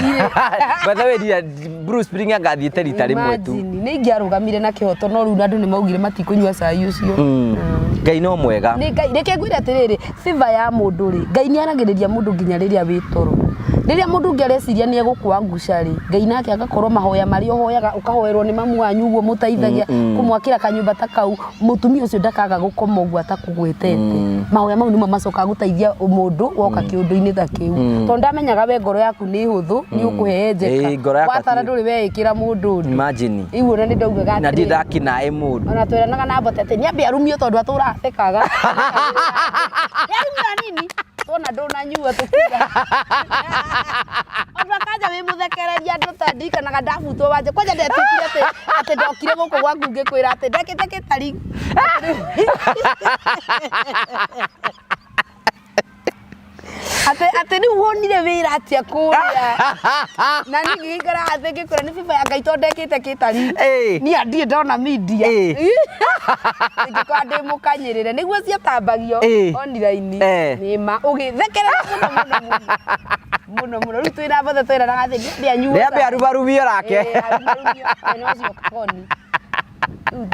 By the way, Bruce Spring angathiĩte rita rĩmwe tu. Imagine, nĩ ingĩarũgamire na kĩhoto no rĩu andũ nĩ maugire matikũnyua cai ũcio. Ngai no mwega. Nĩ Ngai, reke ngwĩre atĩrĩrĩ, favor ya mũndũ rĩ, Ngai nĩ aragĩrĩria mũndũ nginya rĩrĩa wĩ toro. Rĩrĩa mũndũ ũngĩ areciria nĩ egũkũangusha rĩ, Ngai nake agakorwo mahoya marĩa ũhoyaga ũkahoerwo nĩ mamu wanyu ũguo mũteithagia kũmwakĩra kanyũmba ta kau, mũtumia ũcio ndakaga gũkoma ũguo atakũgwetete. Mahoya mau nĩmo macokaga gũteithia mũndũ woka kĩũndũ-inĩ ta kĩu. Tondũ ndamenyaga we ngoro yaku nĩ hũthũ, nĩ ũkũhehenjeka. Ĩĩ, ngoro yakwa Watara ti- ndũrĩ weĩkĩra mũndũ ũndũ. Imagine. Rĩu ona nĩ ndaugaga Na ndirĩ atĩrĩrĩ, ndakina ĩ mũndũ. ona tweranaga na mbote atĩ nĩambe arumio tondũ atũraga athekaga. Nĩarumio hanini tuona ndũnanyua tũkiuga. Ona kanja wĩ mũthekereria andũ ta ndirikanaga ndabutwo wanja kwanja ndetĩkire atĩ atĩ ndokire gũkũ gwaku ngĩkwĩra atĩ ndekĩte gĩtari. Atĩ atĩ rĩu wonire wĩra atĩa kũrĩa na niĩ ngĩgĩikara thĩ ngĩkwĩra nĩ biba ya Ngai tondũ ndekĩte gĩtari. Ĩĩ. Niĩ ndirĩ ndona media. Ĩĩ. Ingĩkorwo ndĩ mũkanyĩrĩre nĩguo ciatambagio Ĩĩ. online. Eh. Nĩ ma ũgĩthekerera mũno mũno mũno mũno mũno rĩu twĩna bothe twĩranaga atĩ ndiambe anyuo Nĩambe cai. arumarumio nake. Ĩĩ, arumarumio mwena ũcio kagoni.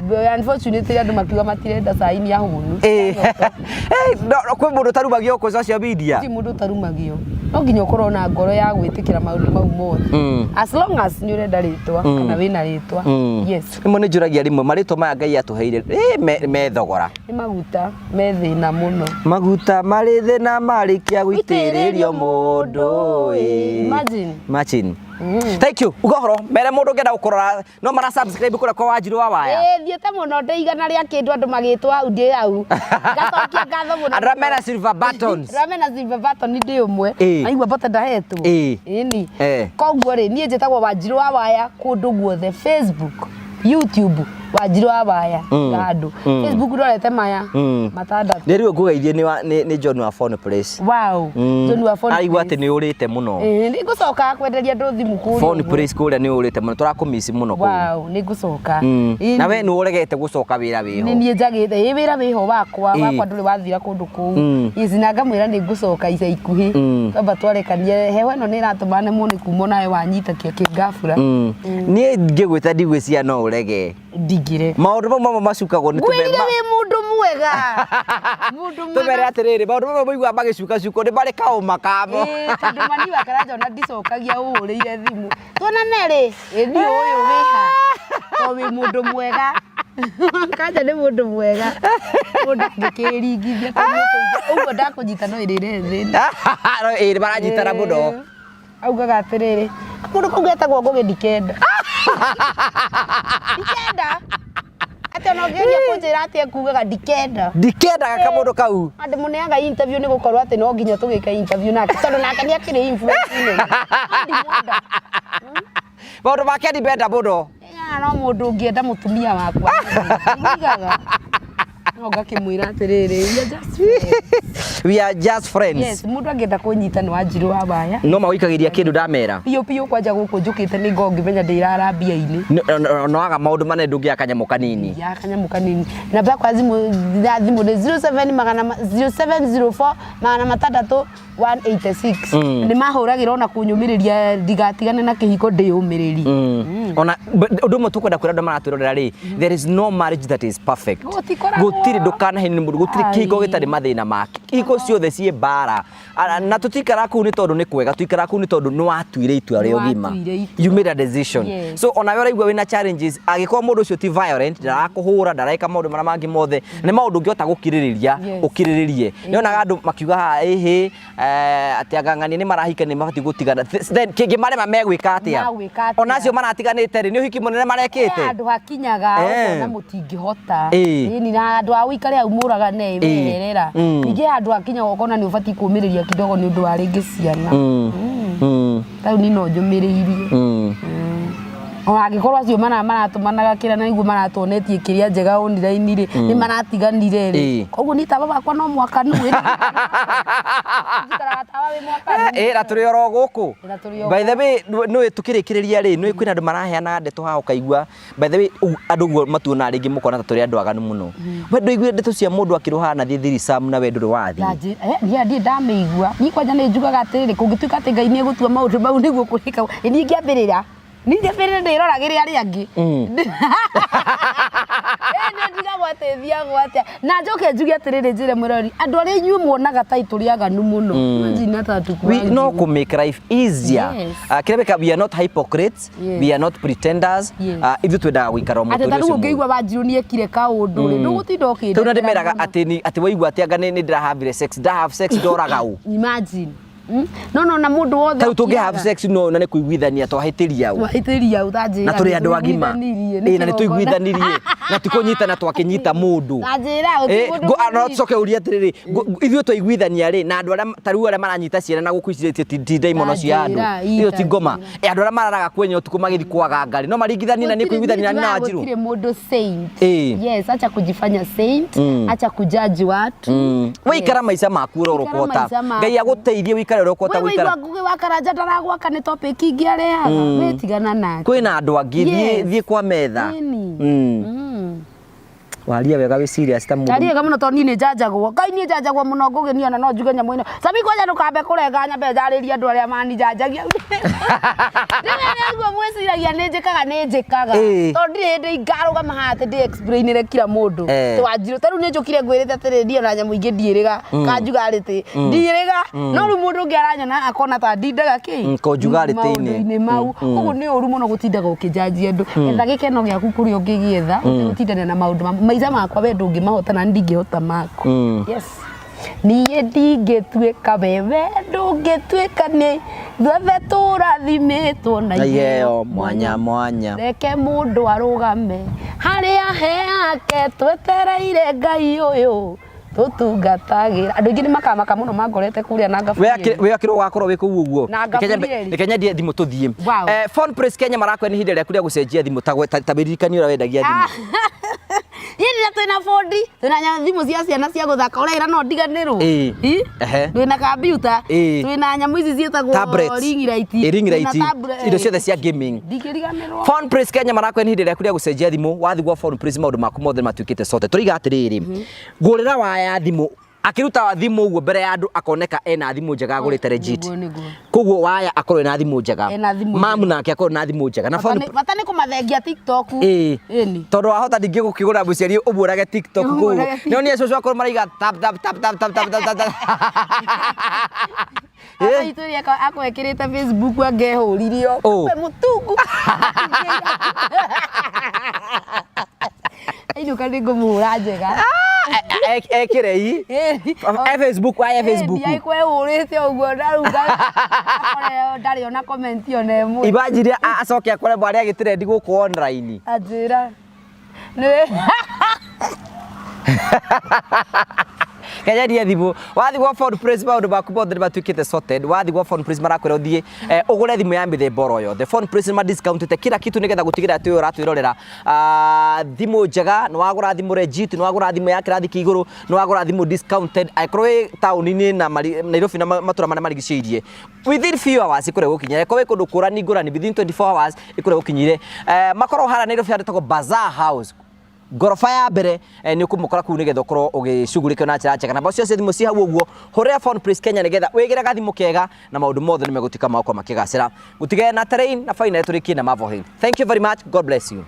Rĩu, unfortunately andũ makiuga matirenda cai nĩ ahũnu. Ĩĩ. Ĩĩ, no kwĩ mũndũ ũtarumagio gũkũ social media. Gũtirĩ mũndũ ũtarumagio. No nginya ũkorwo na ngoro ya gwĩtĩkĩra maũndũ mau mothe. As long as nĩ ũrenda rĩtwa kana wĩna rĩtwa. Yes. Rĩmwe nĩ njũragia rĩmwe marĩtwa maya Ngai atũheire ĩ, me thogora. Nĩ maguta me thĩna mũno. Maguta marĩ thĩna marĩkia gũitĩrĩrio mũndũ ĩ. Imagine. Imagine. Thank you. Uga ũhoro mere mũndũ ũngĩenda gũkũrora no mara subscribe kũrĩa kwa Wanjiru wa Waya. Ĩĩ thiĩte mũno ndĩ igana rĩa kĩndũ andũ magĩtwo hau ndĩ hau. Ngacokia ngatho mũno. Andũ arĩa mena silver buttons. Andũ arĩa mena silver button ndĩ ũmwe. Ĩĩ. Aigua mbote ndahetwo. Ĩĩ. Ĩni. Eh. Koguo rĩ niĩ njĩtagwo Wanjiru wa Waya kũndũ guothe Facebook, YouTube Wanjiru wa Waya handũ. Facebook ndorete maya matandatũ. Nĩ rĩu ngũgeithie nĩ John wa Phone Place. Wow. John wa Phone Araigua Place. atĩ nĩ ũrĩte mũno. Ĩĩ nĩ ngũcoka kwenderia andũ thimũ kũrĩa. Phone ũguo. Place kũrĩa nĩ ũrĩte mũno tũrakũmici mũno kũu. Wow, nĩ ngũcoka. Ĩĩ, Na we nĩ ũregete gũcoka wĩra nĩ wĩho. niĩ njagĩte ĩ wĩra wĩho wakwa Ĩĩ. wakwa ndũrĩ wathira kũndũ kũu yes na ngamwĩra nĩ ngũcoka ica ikuhĩ twamba twarekanie heho ĩno nĩ ĩratũma nemwo nĩ kuma nawe wanyita kĩa kĩngabura Niĩ ngĩgwĩta ndigwĩciria no ũrege. ndingĩrega Maũndũ mau mamwe macukagwo nĩ ngwĩrire wĩ mũndũ mwega mũndũ tũmere mwega atĩrĩrĩ maũndũ mamwe mũiguaga magĩcukacukwo nĩ marĩ kaũma kamo. Ĩĩ, tondũ mani wa Karanja ona ndicokagia ũhũrĩire thimũ tuonane rĩ ĩ niĩ ũyũ wĩha to wĩ mũndũ mwega Kanja nĩ mũndũ mwega mũndũ angĩkĩringithia tondũ ũguo ndakũnyita no ĩrĩre thĩna No, ĩĩ nĩ maranyitana mũno. Augaga atĩrĩrĩ, mũndũ kau getagwo Ngũgĩ ndikenda. Ndikenda. Atĩ ona ũngĩgeria kũnjĩra atĩ ekugaga ndikenda. Ndikendaga kamũndũ kau. Na ndĩmũneaga interview nĩ gũkorwo atĩ no nginya tũgĩke interview nake tondũ nake nĩ akĩrĩ influence nene. No ndimwenda. Maũndũ make ndimenda mũno. Ĩĩ, no mũndũ ũngĩenda mũtumia wakwa. Nĩngiugaga. No ngakĩmwĩra atĩrĩrĩ, we are just friends. We are just friends. Yes, mũndũ angĩenda kũnyita nĩ Wanjirũ wa Waya. No magũikagĩria kĩndũ ndamera. Biũ biũ kwanja gũkũ njũkĩte nĩ ngoragwo ngĩmenya ndĩrara mbia-inĩ. No waga maũndũ manene ndũngĩaga kanyamũ kanini. Ya kanyamũ kanini. Namba yakwa ya thimũ nĩ 07 magana 0704 600 186. Nĩ mahũragĩra ona kũnyũmĩrĩria ndigatigane na kĩhiko ndĩyũmĩrĩrie. Ona ũndũ ũmwe tũkwenda kwĩra andũ maratwĩrorera rĩ, there is no marriage that is perfect. Gũtikoragwo. Gũtirĩ ndũkanahenio nĩ mũndũ, gũtirĩ kĩhiko Ai. gĩtarĩ mathĩna make. Ihiko ciothe ciĩ mbara. Na tũtikaraga kũu nĩ tondũ nĩ kwega, tũikaraga kũu nĩ tondũ nĩ watuire itua rĩa ũgima. Nĩwatuire itua. You made a decision. Yes. So ona we ũraigua wĩna challenges, angĩkorwo mũndũ ũcio ti violent, ndarakũhũra, ndareka maũndũ marĩa mangĩ mothe, nĩ maũndũ ũngĩhota gũkirĩrĩria, Yes. ũkirĩrĩrie. Nĩonaga andũ makiuga haha ĩhĩ, atĩ angang'ania nĩ marahikania nĩ mabatiĩ gũtigana. Then kĩngĩmarema megwĩka atĩa? Magwĩka atĩa? Ona acio maratiganĩte rĩ, nĩ ũhiki mũnene marekĩte? He handũ hakinyaga Eh. ũkona mũtingĩhota. Ĩĩ. Ĩni na handũ Handũ ha ũikare hau mũragane, weherera. Ningĩ handũ hakinya ũkona nĩ ũbatiĩ kũmĩrĩria kidogo nĩ ũndũ wa rĩngĩ ciana. Rĩu niĩ no njũmĩrĩirie. Ona angĩkorwo acio maratũmanaga kĩrĩa na nĩguo maratuonetie kĩrĩa njega online rĩ, nĩ maratiganire rĩ. Koguo niĩ tawa wakwa no mwakanu ĩ. Njikaraga tawa wĩ mwakanu. Ĩ na tũrĩ oro gũkũ. Na tũrĩ o By the way, nĩ tũkĩrĩkĩrĩria rĩ, nĩ kwĩna andũ maraheana ndeto haha ũkaigua. By the way, andũ ũguo matuonaga rĩngĩ mũkona ta tũrĩ andũ aganu mũno. We ndũiguire ndeto cia mũndũ akĩrũha na thiĩ thiricamu na we ndũrĩ wathiĩ? Niĩ ndirĩ ndamĩigua. Niĩ kwanja nĩ njugaga atĩrĩrĩ, kũngĩtuĩka atĩ Ngai nĩ egũtua maũndũ mau nĩguo kũrĩka, niĩ ngĩambĩrĩra. Niĩ ngĩambĩrĩra ndĩroragĩre arĩa angĩ. Ĩ nĩ ndigagwo atĩ thiagwo atĩa. Na njoke njuge atĩrĩrĩ njĩre mwĩroreri, andũ arĩa inyuĩ muonaga ta tũrĩ aganu mũno. Imagine hata We hatukuangi. no kũ make life easier. Yes. Kĩrĩa wĩka, we are not hypocrites, we are not pretenders. Ithuĩ twendaga gũikara o Atĩ mũtũrĩre ta rĩu ũcio mũũru. ũngĩigua Wanjirũ nĩ ekire kaũndũ rĩ, ndũgũtinda Rĩu na ũkĩndetera ndĩmeraga mũno. atĩ atĩ waigua atĩ anga nĩ ndĩrahavire sex, nda have sex ndoraga ũ. Imagine. No no na mũndũ wothe Ta rĩu tũngĩ have ũkiraga. sex no na nĩ kũiguithania twahĩtĩria ũ. Twahĩtĩria ũ ta njĩra. Na tũrĩ andũ agima. Ĩ na nĩ tũiguithanirie. Na ti kũnyitana twakĩnyita mũndũ. Ta njĩra gũtirĩ mũndũ No mũnyite. tũcoke ũrie atĩrĩrĩ, ithuĩ twaiguithania rĩ, na andũ arĩa ta rĩu arĩa maranyita ciana na gũkũ icirĩtie ti ndaimono cia andũ. Ta njĩra, Iyo ta ti ngoma. njĩra. Andũ arĩa mararaga kwenye ũtukũ magĩthiĩ kwaga ngarĩ no maringithanie na nĩ kũiguithania na Wanjirũ. Gũtirĩ mũndũ saint. Yes, acha kujifanya saint, acha kujaji watu. Wĩikara maica maku ũrĩa Ikara ũkũhota. maica maku. Ngai agũteithie wĩikare ũrĩa ũkũhota We gũikara. waigua Ngugi wa Karanja ndaragwaka nĩ topic ingĩ arehaga. We tigana nake. Kwĩna andũ angĩ, thiĩ kwa metha. Ĩni. Waria wega wĩ serious ta mũndũ. Ndaria wega mũno tondũ niĩ nĩ njanjagwo. Ngai niĩ njanjagwo mũno Ngugi niĩ ona no njuge nyamũ ĩno. Sami kwanja ndũkambe kũrenga nyambe njarĩrie andũ arĩa manijanjagia. Ndĩmere ũguo mwĩciragia nĩ njĩkaga nĩ njĩkaga. Tondũ ndirĩ hĩndĩ ingarũgama haha atĩ ndĩ explainĩre kila mũndũ. Atĩ Wanjirũ ta rĩu nĩ njũkire ngwĩrĩte atĩrĩrĩ niĩ ona nyamũ ingĩ ndiĩrĩga. Kanjuga rĩtĩ ndiĩrĩga. No rĩu mũndũ ũngĩ aranyona akona ta ndindaga kĩ? Konjuga rĩtĩ-inĩ. Maũndũ-inĩ mau. Koguo nĩ ũru mũno gũtindaga ũkĩnjanjia andũ. Etha gĩkeno gĩaku kũrĩa ũngĩgĩetha, ũtegũtindania na maũndũ ma maica makwa we ndũngĩmahota na niĩ ndingĩhota maku. Yes. Niĩ ndingĩtuĩka wewe ndũngĩtuĩka nĩ ithuothe tũrathimĩtwo na Na iheo mwanya mwanya. Reke mũndũ arũgame harĩa he hake twetereire Ngai ũyũ tũtungatagĩra. Andũ aingĩ nĩ makamaka mũno mangorete kũrĩa na Ngaburieli. We akĩrwo ũgakorwo wĩ kũu ũguo. Na Ngaburieli. Reke nyendie thimũ tũthiĩ. Wow. Phone Place Kenya marakwĩra nĩ ihinda rĩaku rĩa gũcenjia thimũ ta wĩririkanie ũrĩa wendagia thimũ. Niĩ nĩ twĩna bondi, twĩna thimũ cia ciana cia gũthaka ũraira no ndiganĩrwo. Twĩna kambiuta, twĩna nyamũ ici ciĩtagwo ring light. Ring light. Indo ciothe cia gaming. Ndingĩriganĩrwo. Phone Place Kenya marakwĩra nĩ ihinda rĩaku rĩa gũcenjia thimũ. Wathiĩ gwa Phone Place maũndũ maku mothe matuĩkĩte sorted. Tũroiga atĩrĩrĩ, ngũrĩra waya thimũ akiruta thimũ ũguo mbere ya andũ akoneka ena thimũ njega agũrĩte legit. Nĩguo, nĩguo. Koguo waya akorwo ena thimũ njega. Ena thimũ Mamu nake akorwo na thimũ njega. Na phone Bata nĩ kũmathengia TikTok. Ĩni. Tondũ wahota ningĩ gũkĩgũra mũciari ũmũrage TikTok kũu. Ũmũrage No nĩ cũcũ akorwo maraiga tap tap tap tap tap tap tap tap. Baba itũ rĩ akwekĩrĩte Facebook angehũririo. Ũ. We mũtungu. Ainũka nĩ ngũmũhũra njega. Ekĩre i. E Facebook aya Facebook. Ĩni aikwehũrĩte ũguo ndaruga. Akore ndarĩ ona comment ona ĩmwe. Imagine acoke akore mwarĩ agĩtrendi gũkũ online. Anjĩra. Nĩ Kenyerie thimũ wathiĩ gwa Phone Place maũndũ maku mothe nĩ matuĩkĩte sorted. Wathiĩ gwa Phone Place marakwĩra ũthiĩ ũgũre thimũ ya mĩthemba oro yothe. Phone Place nĩ ma discountĩte kila kitu nĩgetha gũtigĩrĩra atĩ ũyũ ũratwĩrorera thimũ njega, nĩ wagũra thimũ legit, nĩ wagũra thimũ ya kĩrathi kĩa igũrũ, nĩ wagũra thimũ discounted. Angĩkorwo wĩ taũni-inĩ na Nairobi na matũra marĩa marigicĩirie, within few hours ĩkũrĩa gũkinyĩra. Angĩkorwo wĩ kũndũ ngũrani ngũrani, within 24 hours ĩkũrĩa gũkinyĩire. Makoragwo harĩa Nairobi handũ hetagwo Bazaar House. Ngoroba ya mbere nĩ ũkũmũkora kũu nĩgetha ũkorwo ũgĩcugurĩkio na njĩra njega. Namba cio cia thimũ ci hau ũguo, hũrĩra Phone Place Kenya nĩgetha wĩgĩre gathimũ kega na maũndũ mothe nĩ megũtuĩka ma gũkorwo makĩgacĩra. Gũtigane na terrain na finally tũrĩkie na Marvel Hill. Thank you very much. God bless you.